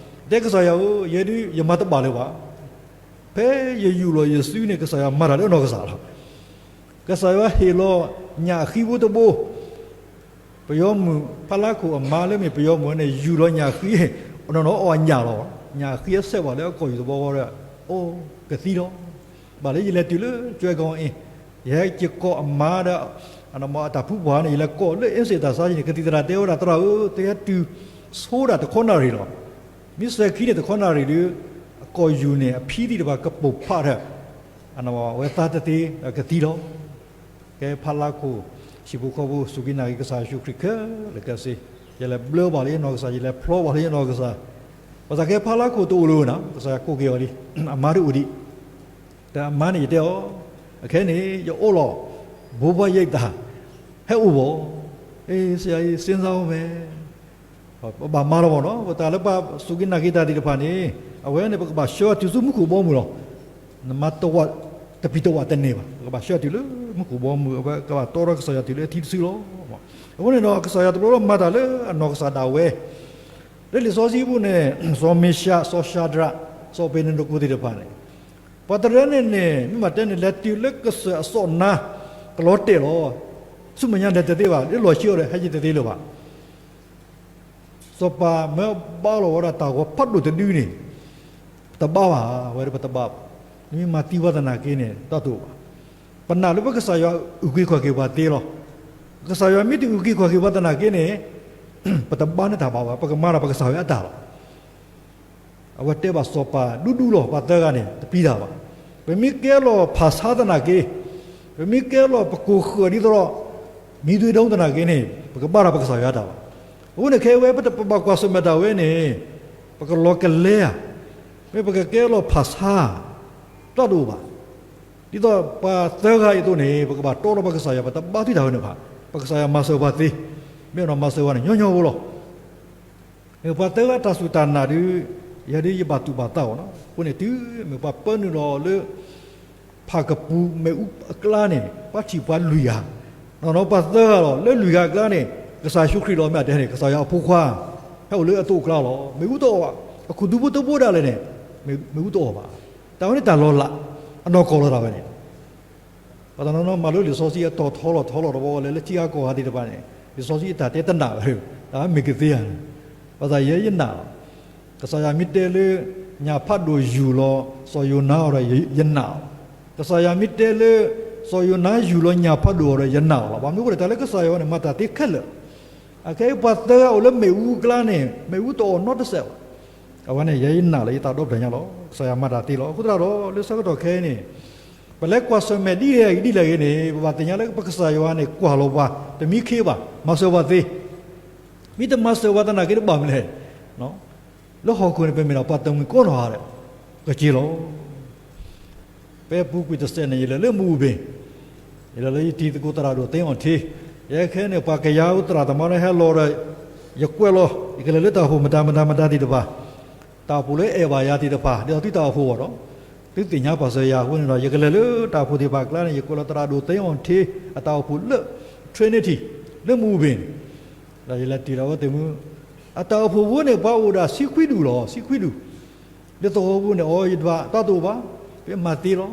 တဲကစၢ်ယွၤဧၢ, ယဲဒုးယမၤတဘၣ်လၢၤဘၣ်. ဖဲယယူၢ်လီၤယစုန့ၣ် ကစၢ်ယွၤမၤတၢ်လၢအနီၢ်ကစၢ်လီၤ. ကစၢ်ယွၤဟ့ၣ်လီၤညၣ်ဃံဖိတဘိ, ပယီၤမုၣ်ဖါလါခိၣ်အမါလၢမ့ၢ်ပယီၤမုၣ်န့ၣ် ယူၢ်လီၤညၣ်ဃံ, အနီၢ်နီၢ်အီၣ်ညၣ်လီၤ. ညၣ်ဃံအဆဲးဘၣ်လၢအကိာ်ယူၢ်တဘီဃီဒီး အိၣ်ကသံလီၤ. ဘၣ်လၢယလဲၤတုၤလၢ ကၠွဲကီအ့, ယဟဲက့ၤကိးအမါဒီး အတၢ်ဖုပှၢ်န့ၣ် ယလဲၤကိးလၢ အ့စ့ၣ် တၢ်ဆါဟံၣ်န့ၣ် ကသံၣ်သရၣ်တဲဝဲဒၣ် သရၣ်ဧၢ, သုဟဲတုၤဆိဒၣ်တခီနၣ်ရံၣ်လီၤ. မ့ၢ်စဲၤခံန့ၣ်တခီနၣ်ရံၣ်ဒီး အကိာ်ယူၢ်န့ၣ် အဖံသ့ၣ်တဖၣ်ကပိာ်ဖးဒီး အဝဲသါတသ့ဒီးကသံလီၤ. ကဲဖါလါခိၣ် ဟံၣ်ဖိဃီဖိ စူၢ်က့ၤနာ်က့ၤကစၢ်ယ့ၣ်ၡူးခရံာ်ခဲလၢာ်ခဲဆ့, ယလဲၤဘျၢဘၣ်လၢယနီၢ်ကစၢ်, ယလဲၤဖျီဘၣ်လၢယနီၢ်ကစၢ်, ဘၣ်ဆၣ်ကဲဖါလါခိၣ်တအိၣ်လၢၤနၤ, ကစၢ်ယွၤကိးက့ၤအီၤလံ, အမါတအိၣ်ဒံး, ဒီးအမါန့ၣ်ယတဲအီၤ, အခဲန့ၣ် ယအိၣ်လီၤ, ဘိးဘၣ်ယဲၢ်တၢ်, ဟဲအိၣ်ဘၣ်, အ့ ဆရာကြီး စဉ်းစားဦးမယ် ပဘၣ်မၤလီၤဘၣ်နီၤ, ပတၢ်လၢပှၤစူၢ်က့ၤနာ်က့ၤတၢ်သ့ၣ်တဖၣ်န့ၣ် အဝဲန့ၣ် ပကဘၣ်ဆှၢအီၤတုၤဆူမူခိၣ်ဘီမုၢ်လီၤ. နမၤတဝၣ်တပံၤတဝၣ်တန့ၢ်ဘၣ်, ပကဘၣ်ဆှၢအီၤတုၤလၢမူခိၣ်ဘီမုၢ်, အဝဲကဘၣ်တီထီၣ်ကစၢ်ယွၤတုၤလၢအထံတစုလီၤ. အဃိန့ၣ်ဒီး ကစၢ်ယွၤတဘျီဘျီမၤတၢ်လၢအနီၢ်ကစၢ်ဒၣ်ဝဲ, လၢလံာ်စီဆှံပူၤန့ၣ် စီၤမ့ၤၡး, စီၤၡၤဒြး, စီၤအဘ့းနဒကိၤသ့ၣ်တဖၣ်န့ၣ် ပှၤတရၢန့ၣ်န့ၣ် မ့ၢ်မၤတဲန့ၣ် လဲၤတုၤလၢကစၢၢ်အစီၣ်နါ ကလီၤတဲာ်လီၤ. ဆူမဲာ်ညါလဲၤတသ့ဘၣ်, လၢလီၢ်ခံအီၤဒီး ဟဲယတသ့လၢၤဘၣ်. စီၤပၤမၢဘါလီၤဝဲဒၣ်တၢ်ဂီၤဖးဒိၣ်တဒုန့ၣ်, ပတဘါဘၣ်, ဝဲဒၣ်ပတဘါဘၣ်. နမ့ၢ်မၤသံပှၤသနာ်က့န့ၣ် တၢ်တအိၣ်ဘၣ်. ပနာ်လၢပကစၢ်ယွၤအုၣ်က့ၤခီၣ်က့ၤပှၤသ့လီၤ. ကစၢ်ယွၤမ့ၢ်တအုၣ်က့ၤခီၣ်က့ၤပှၤသနာ်က့န့ၣ် ပတဘါန့ၢ်တၢ်ဘၣ်ဘၣ်, ပကမၤတၢ်ပကစၢ်ယွၤအတၢ်လီၤ. အဝဲတဲဘၣ်စီၤပၤဒူဒူလီၤ, ပှၤသၢဂၤန့ၣ် တပျံၤတၢ်ဘၣ်. ပမ့ၢ်ကဲလီၤဖးဆါသနာ်က့, ပမ့ၢ်ကဲလီၤပကိၢ်ဃၢၤဒ်သိးဒီး မံၤသွ့ဒုံးသနာ်က့န့ၣ် ပကဘါတၢ်ပကစၢ်ယွၤတၢ်ဘၣ်. အဃိန့ၣ်ခဲအံၤဝဲ ပဘၣ်ကွၢ်ဆၢၣ်မဲာ်တၢ်ဝဲန့ၣ် ပကလီၤကလဲဧါ, မ့ၢ်ပကကဲလီၤဖးဆါဧါ, တၢ်တအိၣ်ဘၣ်. ဒ်သိးပှၤသၢဂၤအံၤအသိးန့ၣ် ပကဘၣ်တီထီၣ်ပကစၢ်ယွၤ, ပတဘါထုတၢ်ဝဲန့ၣ်ဘၣ်. ပကစၢ်ယွၤမၤစၢၤပှၤသ့, မ့ၢ်အနီၢ်မၤစၢၤပှၤန့ၣ် ညီညီဖိလီၤ. မ့ၢ်ပှၤသၢဂၤတၢ်စူၢ်တၢ်နာ်ဒီး ယဲဒၣ်ယဘၣ်တူၢ်ဘၣ်သးအီၤနီၤ. အဃိန့ၣ် တုၤမ့ၢ်ပှၤပၢနုာ်လီၤလၢ ဖၣ်ကပူၤမ့ၣ်အူအကျါန့ၣ် ပှၤထံၣ်ပှၤလွံၢ်ဂၤ, နီၢ်နီၢ်ပှၤသၢဂၤလီၤ. လၢလွံၢ်ဂၤအကျါန့ၣ် ကစၢ်ယ့ၣ်ၡူးခရံာ်လီၤ. မ့ၢ်အတဲန့ၣ် ကစၢ်ယွၤအဖိခွါ ဟဲအိၣ်လၢအသိးအကျါလီၤ. မ့ၣ်အူတအိၣ်ဘၣ်. အခိၣ်သူဖိတဘိဒၣ်လဲာ်န့ၣ် မ့ၣ်အူတအိၣ်ဘၣ်. တၢ်ဝဲန့ၣ်တၢ်လီၤလး အနီၢ်ကီၢ်လီၤတၢ်ဝဲန့ၣ် ပှၤတနီၤနီၤမၤလိလံာ်စီဆှံအတီၢ်ထီလီၤထီလီၤတဘျီလဲၣ် လၢထံဂၤကီၢ်ဂၤသ့ၣ်တဖၣ်န့ၣ် လံာ်စီဆှံအတၢ်တဲတနာ်ဝဲ, တၢ်မ့ၢ်ကသ့ဧါန့ၣ်, ဘၣ်ဆၣ်ယဲယနာ်လီၤ. ကစၢ်ယွၤမ့ၢ်တဲလၢ ညၣ်ဖးဒိၣ်ယူၢ်လီၤ စီၤယိၤနါအီၤဒီးယနာ်လီၤ. ကစၢ်ယွၤမ့ၢ်တဲလၢ စီၤယိၤနါယူၢ်လီၤညၣ်ဖးဒိၣ်အီၤဒီး ယနာ်လီၤ. ဘၣ်မနုၤအဃိလဲၣ် တၢ်လၢကစၢ်ယွၤန့ၣ် မၤတၢ်သ့ခဲလၢာ် အခဲအံၤပှၤသၢဂၤအိၣ်လၢမ့ၣ်အူအကျါန့ၣ် မ့ၣ်အူတအိၣ်နီတစဲးဘၣ်. အဝဲန့ၣ် ယဲယနာ်လၢယသးဒီဖျၢၣ်ညါလီၤ. ကစၢ်ယွၤမၤတၢ်သ့လီၤ. အဃိသတးဒီး လၢဆၢကတီၢ်ခဲအံၤန့ၣ် ပလဲၤကွၢ်ဆၢၣ်မဲာ်ဒ်လဲၣ်ဂ့ၤဒ်လဲၣ်ဂ့ၤန့ၣ် ပဘၣ်သ့ၣ်ညါလၢပကစၢ်ယွၤန့ၣ် ကွၢ်လီၤပှၤ တမံခ့ဘၣ်, မၤစၢၤပှၤသ့. မ့ၢ်တမၤစၢၤပှၤသနာ်က့တဘၣ်မနုၤလဲၣ်. လၢဟီၣ်ခိၣ်န့ၣ် ပမ့ၢ်ဒၣ်ပှၤတမှံၤကိးနီၢ်ဂၤဒဲး ကက့ၤလီၤ. ဖဲအပူၤကွံာ်တစဲးန့ၣ် ယလဲၤလၢမူအူဘ့ၣ်, ယလဲၤလၢယတံၤသကိးသရၣ်ဒိၣ်သ့အီၣ်ထံ, ယဲခဲန့ၣ် ပှၤကယၤဧိၤသရၣ်သမါလၢဟဲလီၤဒီး ယကွဲးလီၤ ယကလဲၤလၢတၢ်အိၣ်ဖှိၣ်မတၤမတၤမတၤသ့ၣ်တဖၣ်, တၢ်အိၣ်ဖှိၣ်လၢအဲၣ်ဘၣ်ယၤသ့ၣ်တဖၣ် ဒ်သိးသုတၢ်အိၣ်ဖှိၣ်အဂီၢ်ဒီး သုသ့ၣ်ညါပာ်စၢၤယၤအဃိန့ၣ်ဒီး ယကလဲၤလၢတၢ်အိၣ်ဖှိၣ်သ့ၣ်တဖၣ်အကျါန့ၣ် ယကွဲးလီၤသရၣ်ဒိၣ်သ့အီၣ်ထံ အတၢ်အိၣ်ဖှိၣ်လၢ Trinity လၢမူအူဘ့ၣ်န့ၣ်, ဒီးယလဲၤတ့ၢ်လီၤဝဲသ့ၣ်မုၢ်, အတၢ်အိၣ်ဖှိၣ်ဖိန့ၣ် ပှၤအိၣ်ဒၣ်ဆံခွံဒူၣ်လီၤ, ဆံခွံဒူၣ် လၢသဝီပူၤန့ၣ် အီၤယတဘၣ်တၢ်တအိၣ်ဘၣ်, ပမၤသ့လီၤ.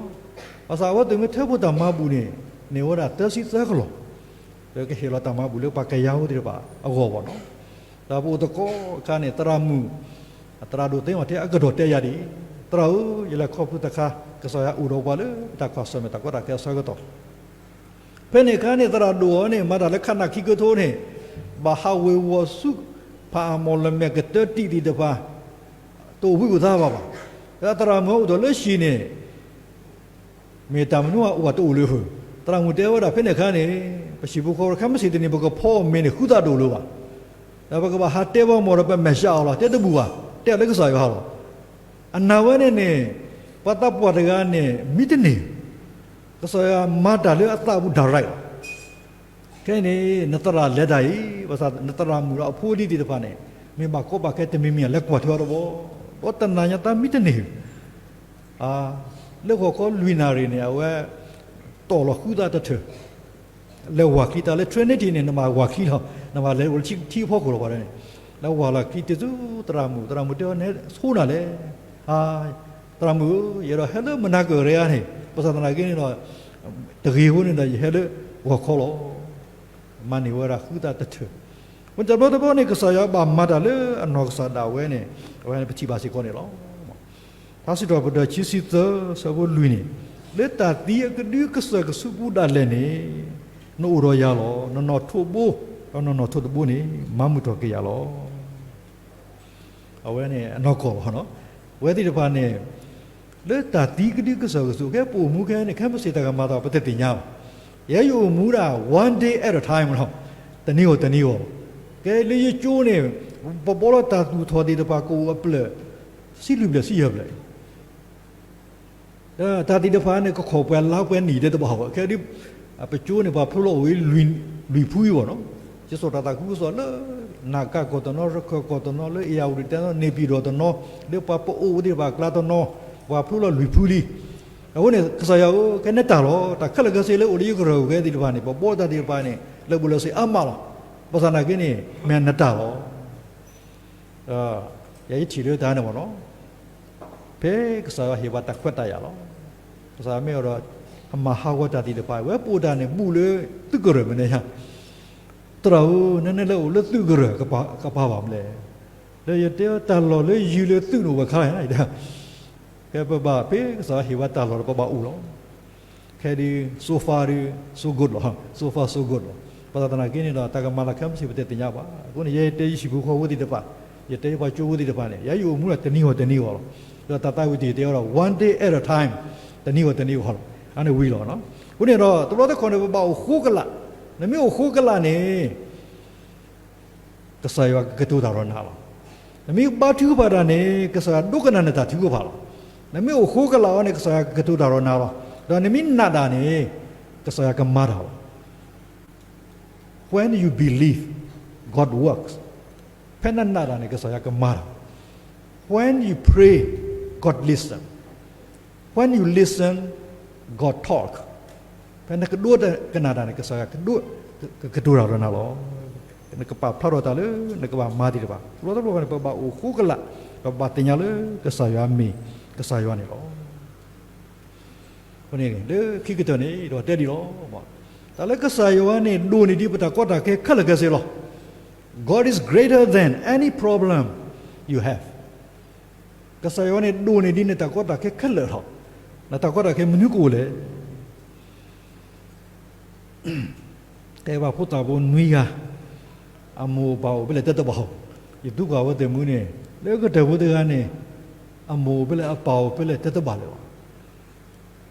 ဘၣ်ဆၣ်အဝဲသ့ၣ်မ့ၢ်ထၢဖှိၣ်တၢ်မၤဘူၣ်န့ၣ် န့ၢ်ဝဲဒၣ်သၢဆံသၢကလီၢ်, ဒီးကဟ့ၣ်လီၤတၢ်မၤဘူၣ်လၢပှၤကယၤဧိၤသ့ၣ်တဖၣ်အဂီၢ်ဘၣ်နီၤ. ဒီးပအိၣ်သကိးအခါန့ၣ် သရၣ်မုၣ် သရၣ်ဒိၣ်သ့အီၣ်ထံအကတီၢ်တဲယၤဒ်အံၤ, သရၣ်ဧၢ, ယလဲၤခီဖျိတခါ ကစၢ်ယွၤအိၣ်ဒီးပှၤလၢပတၢ်ကွၢ်ဆၢၣ်မဲာ်တၢ်ကီတၢ်ခဲအဆၢကတီၢ် ဖဲန့ၣ်အခါန့ၣ် သရၣ်ဒိၣ်အီၤန့ၣ် မၤတၢ်လၢခးနၢ်ခံကထိန့ၣ် ဘၣ်ဟးဝ့ၤဝီၤဆူ ဖးအမီၢ်လမဲာ်ကတၢၢ်တံၢ်သ့ၣ်တဖၣ် တအိၣ်ဘှံးအိၣ်သါဘၣ်ဘၣ်. သရၣ်မုၣ်အိၣ်ဒီးလၢဟံၣ်န့ၣ် မ့ၢ်တၢ်မနုၤအအိၣ်တအိၣ်လၢဃုာ်, သရၣ်မုၣ်တဲဝဲဒၣ် ဖဲန့ၣ်အခါန့ၣ် ပဟံၣ်ဖိဃီဖိခဲမုၢ်ဆ့ၣ်တနံၤ ပကဖီအီၣ်မ့ၤန့ၣ် ဃုသးဒိၣ်လၢၤဘၣ်. ဒီးပကဘၣ်ဟးတဲဘၣ်မီၢ်ဒီး ပမဲာ်ဆှးအီၤလီၤ, တဲတဘူၣ်ဘၣ်, တဲအီၤလၢကစၢ်ယွၤလီၤ. အနာ်ဝဲန့ၣ်န့ၣ် ပှၤသးပှၢ်တဂၤန့ၣ် မံတန့ၢ် ကစၢ်ယွၤမၤတၢ်လၢအသးပူၤ direct လီၤ. ခဲအံၤန့ၣ် နသရၣ်လဲၤတၢ်အံၤ ဘၣ်ဆၣ်နသရၣ်မုၣ်ဒီးအဖိအလံၤသ့ၣ်တဖၣ်န့ၣ် မ့ၢ်ဘၣ်ကီဘၣ်ခဲတမံၤမံၤ လဲၤကွၢ်ထွဲအီၤတဘျီ, ဒီးတနၤညါသးမံတန့ၢ်, လၢဂီၤခီလွံၢ်နၣ်ရံၣ်န့ၣ် အဝဲ တီၢ်လီၤဃုသးတထၢၣ် လဲၤဝၤချံတၢ်လၢ Trinity န့ၣ် နဘၣ်ဝၤချံလီၤ, နဘၣ်လဲၤအိၣ်လၢထံအဖီခိၣ်လီၤ ပှၤန့ၣ်, လဲၤဝၤလီၤချံတုၤဆူသရၣ်မုၣ်, သရၣ်မုၣ်တဲအီၤ နဆိနၤလဲၣ်, သရၣ်မုၣ်ဧၢ, ယအဲၣ်ဒိးဟဲလၢမုၢ်နၤကၢၢ်ရ့အါန့ၣ်, ဘၣ်ဆၣ်သနာ်က့န့ၣ်ဒီး တဂ့ၤအဃိန့ၣ်ဒီး ယဟဲလၢဂီၤခီလီၤ. မၤန့ၢ်ဝဲဒၣ်ဃုသးတထၢၣ်, ဝဲတဘျီတဘျီန့ၣ် ကစၢ်ယွၤဘၣ်မၤတၢ်လၢအနီၢ်ကစၢ်ဒၣ်ဝဲန့ၣ် အဝဲန့ၣ်ပထံၣ်ဘၣ်စ့ၢ်ကီးန့ၣ်လီၤ. ထါစံးထီၣ်ပတြၢၤခံဆံသၢ ဆၢဖိလွံၢ်န့ၣ်, လၢတၢ်သံအကဒုကစၢၢ်ကဆူးပူၤဒၣ်လဲာ်န့ၣ် နအိၣ်ဒီးယၤလီၤ. နနီၣ်ထိးဘိ ဒီးနနီၣ်ထိးတဘိန့ၣ် မၤမုာ်ထီၣ်က့ၤယၤလီၤ. အဝဲန့ၣ်အနီၢ်ကီၢ်လီၤ. အဝဲသ့ၣ်တဖၣ်န့ၣ် လၢတၢ်သံကဒုကစၢၢ်ကဆူး ခဲပအိၣ်မူခဲန့ၣ် ခဲမုၢ်ဆ့ၣ်တၢ်ကမၤသး ပတသ့ၣ်ညါဘၣ်. ယဲယအိၣ်မူဒၣ် one day at a time လီၤ. တနံၤဂီၢ်တနံၤဂီၢ်လီၤ. ကဲလၢယကၠိန့ၣ် ပဘီလီၤတၢ်သူၣ်ထီၣ်သ့ၣ်တဖၣ်ကအိၣ်အဖျၢၣ် ဆံလွံၢ်ဖျၢၣ်ဆံယဲၢ်ဖျၢၣ် ဒီးတၢ်သ့ၣ်တဖၣ်န့ၣ် ကခီၣ်ပှဲၤလါပှဲၤနံၣ်တဲတဘၣ်ဘၣ်. ခဲဒုး ပကၠိန့ၣ် ပှၤဖျိလီၤအိၣ်ဝဲလွံၢ်ဖုအံၤဘၣ်နီၤ. ယစိာ်တၢ်သးခုကစီၣ်လၢ နၢ်ကၢ်ကီၢ်တနီၤ, ရခၢၣ်ကီၢ်တနီၤ, လၢအ့ၣ်ယၣ်ဝတံၣ်တနီၤ, န့ၣ်ပၠံၣ်တီၣ်တနီၤ, လၢပှၤပအိၣ်ဝဲသ့ၣ်တဖၣ်အကျါတနီၤ, ပှၤဖျိလီၤလွံၢ်ဖုလံ. အဃိန့ၣ် ကစၢ်ယွၤဧၢ, ကဲနတၢ်လီၤ. တၢ်ခဲလၢာ်ခဲဆ့လၢအိၣ်လၢယကရၢၢ်ပူၤခဲသ့ၣ်တဖၣ်န့ၣ် ပဘီတၢ်သ့ၣ်တဖၣ်န့ၣ် လၢာ်ဘူၣ်လၢာ်စ့အါမးလီၤ. ဘၣ်ဆၣ်သနာ်က့န့ၣ် မ့ၢ်နတၢ်လီၤ. ယဲယထံၣ်လၢတၢ်န့ၣ်ဘၣ်နီၤ, ဖဲကစၢ်ယွၤဟ့ၣ်ပှၤတၢ်ခွဲးတၢ်ယာ်လီၤ. ကစၢ်ယွၤမ့ၢ်အဲၣ်ဒိး အမၤဟးဂီၤတၢ်သ့ၣ်တဖၣ်, ဝဲပအိၣ်တၢ်န့ၣ်ဘူးလၢသုးကရၢၢ်မ့ၢ်န့ၣ်ဧါ. သရၣ်ဧၢ, နနလဲၤအိၣ်လၢသုးကရၢၢ် ကပာ်ဘၣ်မလဲၣ်. လၢယတဲတၢ်လီၢ်လၢယုၢ်လၢသုးန့ၣ်အိၣ်ဝဲခါ, ကဲပဘၣ်ဖဲကစၢ်ယွၤဟ့ၣ်ဝဲတၢ်လီၢ်ဒီး ပဘၣ်အိၣ်လီၤ. ခဲဒုး so far ဒုး so good လီၤ, so far so good လီၤ. ဘၣ်ဆၣ်သနာ်က့န့ၣ်ဒီး တၢ်ကမၤလၢခဲမုၢ်ဆ့ၣ် ပတသ့ၣ်ညါဘၣ်. အဃိန့ၣ် ယဲယတဲယဟံၣ်ဖိဃီဖိသ့ၣ်တဖၣ်, ယတဲယပှၤကၠိဖိသ့ၣ်တဖၣ်န့ၣ် ယဲယအိၣ်မူဒီးတနံၤဂီၢ်တနံၤဂီၢ်လီၤ. ဒီးတၢ်သးဝံၣ်တံၢ်တဲအီၤဒီး one day at a time, တနံၤဂီၢ်တနံၤဂီၢ်လီၤ. အန့ၣ်ဝံၤလီၤ. အဃိန့ၣ်ဒီး တဘျီတခီၣ်န့ၣ် ပဘၣ်အိၣ်ဃိကလာ်, နမ့ၢ်အိၣ်ဃိကလာ်န့ၣ် ကစၢ်ယွၤကကတိၤတၢ်ဒီးနၤလီၤ. နမ့ၢ်ဘါထုကဖၣ်တၢ်န့ၣ် ကစၢ်ယွၤဒိကနၣ်နတၢ်ထုကဖၣ်လီၤ. နမ့ၢ်အိၣ်ဃိကလာ်အီၤန့ၣ် ကစၢ်ယွၤကကတိၤတၢ်ဒီးနၤလီၤ. ဒီးနမ့ၢ်နာ်တၢ်န့ၣ် ကစၢ်ယွၤကမၤတၢ်လီၤ. When you believe, God works. ဖဲနနာ်တၢ်န့ၣ် ကစၢ်ယွၤကမၤတၢ်. When you pray, God listen. When you listen, God talk. ဖဲနကဒိကနၣ်တၢ်န့ၣ် ကစၢ်ယွၤကဒိ ကကတိၤတၢ်ဒီးနၤလီၤ. နကပာ်ဖျါထီၣ်တၢ်လၢနကဘၣ်မၤသ့ၣ်တဖၣ်. တဘျီတဘျီန့ၣ် ပဘၣ်အိၣ်ဃိကလာ်, ပဘၣ်သ့ၣ်ညါလၢကစၢ်ယွၤမ့ၢ်ကစၢ်ယွၤန့ၣ်လီၤ. အဃိန့ၣ် လၢခံကတၢၢ်န့ၣ် ဒီးတဲဒ်လီၤ. တၢ်လၢကစၢ်ယွၤန့ၣ် ဒိၣ်န့ၢ်ဒံးပတၢ်ကီတၢ်ခဲခဲလၢာ်ခဲဆ့လီၤ. God is greater than any problem you have. ကစၢ်ယွၤန့ၣ် ဒိၣ်န့ၢ်ဒံးနတၢ်ကီတၢ်ခဲခဲလၢာ်လီၤ. နတၢ်ကီတၢ်ခဲမနုၤကအိၣ်လဲၣ်. တဲဘၣ်ဖိသၣ်ဖိနွံဂၤ, အမိၢ်အပၢ်အိၣ်ဖဲလဲၣ်တဲတဘၣ်ဧိၤ. ယသူကွၢ်ဝဲသ့ၣ်မုၢ်န့ၣ်, လၢကတၢၢ်ဖိတဂၤန့ၣ်, အမိၢ်အိၣ်ဖဲလဲၣ်အပၢ်အိၣ်ဖဲလဲၣ်တဲတဘၣ်လၢၤဘၣ်.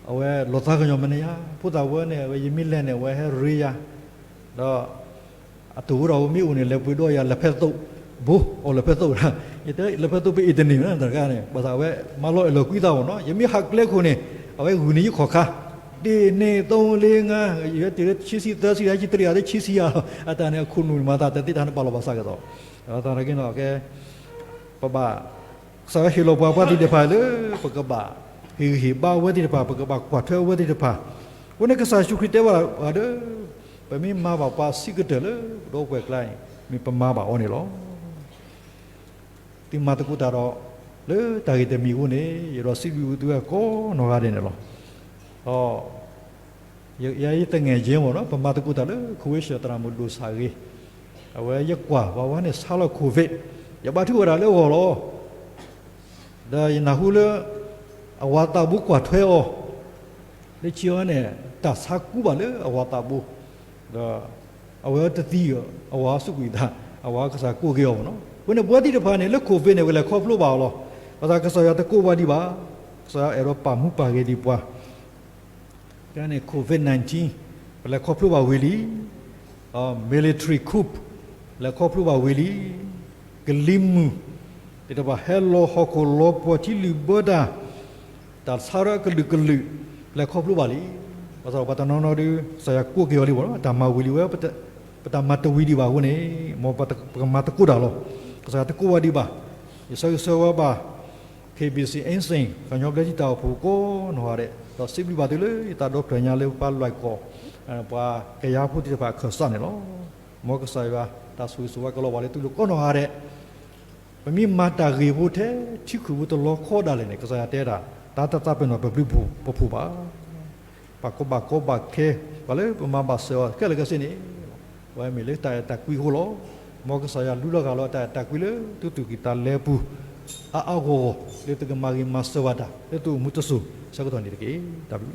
အဝဲလီၤသးကညီၤမဲာ်ညါ, ဖိသၣ်ဝဲန့ၣ် အဝဲယမ့ၢ်လဲၤန့ၣ် အဝဲဟဲရ့ယၤ, ဒီး အတၢ်အိၣ်ဒီးအဝဲမ့ၢ်အိၣ်န့ၣ် လဲၤပှ့ၤဒီးယၤ လၢၢ်ဖဲသိးဘိ, အိၣ်လၢၢ်ဖဲသိး, ယတဲလၢၢ်ဖဲသိးပအ့ၣ်တနံၤမ့ၢ်တဂၤန့ၣ် ဘၣ်ဆၣ်အဝဲမၤလီၤအဲၣ်လီၤကွံသးဘၣ်နီၤ, ယမ့ၢ်ဟးကျဲခိၣ်န့ၣ် အဝဲဂုာ်န့ၢ်ယခီၣ်ခါ, တ့ၢ်န့ၢ်သိလ့ငါ, ယဲတ့ၢ်လၢဆံဆံသၢဆံ ဟဲဆံတရံးအသးဆံဆံယၤလီၤ, အတၢ်န့ၣ်အခိၣ်နူာ်မၤသးတသ့တၢ်န့ၣ် ပာ်လီၤဘၣ်ဆၣ်ကဒီး, သနာ်က့နီၤ, ကဲ ပဘၣ် ကစၢ်ယွၤဟ့ၣ်လီၤပှၤပှၤသ့ၣ်တဖၣ်လၢ ပကဘၣ်ဟ့ၣ်ဂံၢ်ဟ့ၣ်ဘါအဝဲသ့ၣ်တဖၣ်, ပကဘၣ်ကွၢ်ထွဲအဝဲသ့ၣ်တဖၣ်, အဃိန့ၣ် ကစၢ်ယ့ၣ်ၡူးခရံာ်တဲဝဲဒၣ်ဒီး, ပမ့ၢ်မၤဘၣ်ပှၤဆံးကတၢၢ်လၢပဒီပုၢ်ဝဲၢ်ကျါန့ၣ် မ့ၢ်ပမၤဘၣ်အီၤန့ၣ်လီၤ. သုမၤသကိးတၢ်ဒီး လၢတၢ်ဂ့ၢ်တမံၤအဃိန့ၣ် ယဒိးစံးဘျုးသုဝဲကိးနီၢ်ဂၤဒဲးန့ၣ်လီၤ. ဒီး ယသငယ်ချင်းမ့ၢ်နီၤ, ပမၤသကိးတၢ်လၢ Croatia သရၣ်မုၣ်ဒိၣ်ဆၣ်ဂ့ၤ, အဝဲယကွၢ်ပှၤဝဲန့ၣ်ဆါလီၤ COVID, ယဘါထုကဝဲဒၣ်လၢအဂီၢ်လီၤ. ဒီးယနၢ်ဟူလၢ အဝၤသးဘိကွၢ်ထွဲအီၤ, လၢခံဝဲန့ၣ် တၢ်ဆါကူဘၣ်လၢအဝၤသးဘိ, ဒီး အဝဲတသံ, အဝၤစူးကွံာ်အသး, အဝၤကစၢ်ကိးက့ၤအီၤမ့ၢ်နီၤ. အဃိန့ၣ် ပဝဲသ့ၣ်တဖၣ်န့ၣ် လၢ COVID န့ၣ် ပလဲၤခီဖျိဘၣ်အီၤလီၤ. ဘၣ်ဆၣ်ကစၢ်ယွၤတကိးဘၣ်ဒံးဘၣ်, ကစၢ်ယွၤအဲၣ်ဒိးပာ်မူပာ်ဂဲၤဒံးပှၤ ကဲန့ၣ် COVID nineteen ပလဲၤခီဖျိဘၣ်ဝံၤလံ, military coup လဲၤခီဖျိဘၣ်ဝံၤလံ, ကလံၤမုၢ်သ့ၣ်တဖၣ်ဟဲလီၤဟီၣ်ခိၣ်လီၤပှီၢ်ထံလုၢ်ဘၢတၢ်, တၢ်ဆါရၢအကလုာ်ကလုာ် လဲၤခီဖျိဘၣ်လံ. ဘၣ်ဆၣ်ဒီးပှၤတနီၤနီၤဒီး ကစၢ်ယွၤကိးက့ၤအီၤလံမ့ၢ်နီၤ, တၢ်မၤဝံၤလံဝဲ, ပတၢ်မၤတဝံၤဒံးဘၣ်အဃိန့ၣ်, မ်ပကမၤသကိးတၢ်လီၤ. ကစၢ်ယွၤတကိးဘၣ်ဒံးဘၣ်, ယဆၢဂ့ၤဆၢဝါဘၣ် KBC Ancient ကညီဘျၢထံတၢ်အိၣ်ဖှိၣ်ကိးနီၢ်ဂၤဒဲး, ဒီးစံးဘျုးဘၣ်သုလၢယသးဒီဖျၢၣ်ညါလၢပပှၤလွဲၢ်ကီၢ်, ပှၤကယၤဖိသ့ၣ်တဖၣ်အခၢၣ်စးန့ၣ်လီၤ. မ်ကစၢ်ယွၤတၢ်ဆိၣ်ဂ့ၤဆိၣ်ဝါကလီၤဘၣ်လၢသုလိၤကိးနီၢ်ဂၤဒဲး, ပမ့ၢ်မၤတၢ်ဂ့ၤဖိထဲထံခုၣ်ဖိတလီၤခီဒၣ်လဲာ်န့ၣ် ကစၢ်ယွၤတဲဒၣ်, တၢ်တသးပ့ၤနီၣ်ပဘျုးပဖှိၣ်ဘၣ်. ပှၤကဘၣ်ကီဘၣ်ခဲ, ပှၤလၢပမၤဘၣ်စၢၤအီၤခဲလၢာ်ခဲဆ့န့ၣ်, အဝဲမ့ၢ်လၢတၢ်အဲၣ်တၢ်ကွံအဃိလီၤ. မ်ကစၢ်ယွၤလူလီၤဂာ်လီၤတၢ်အဲၣ်တၢ်ကွံလၢသုသူၣ်ကံၢ်သးလဲပူၤ, အါအါဂီၢ်ဂီၢ် လၢသုကမၤဂ့ၤမၤစၢၤဘၣ်တၢ် လၢသုအိၣ်မူတစိၤဆၢကတီၢ်န့ၣ်တက့ၢ်. တၢ်ဘျုး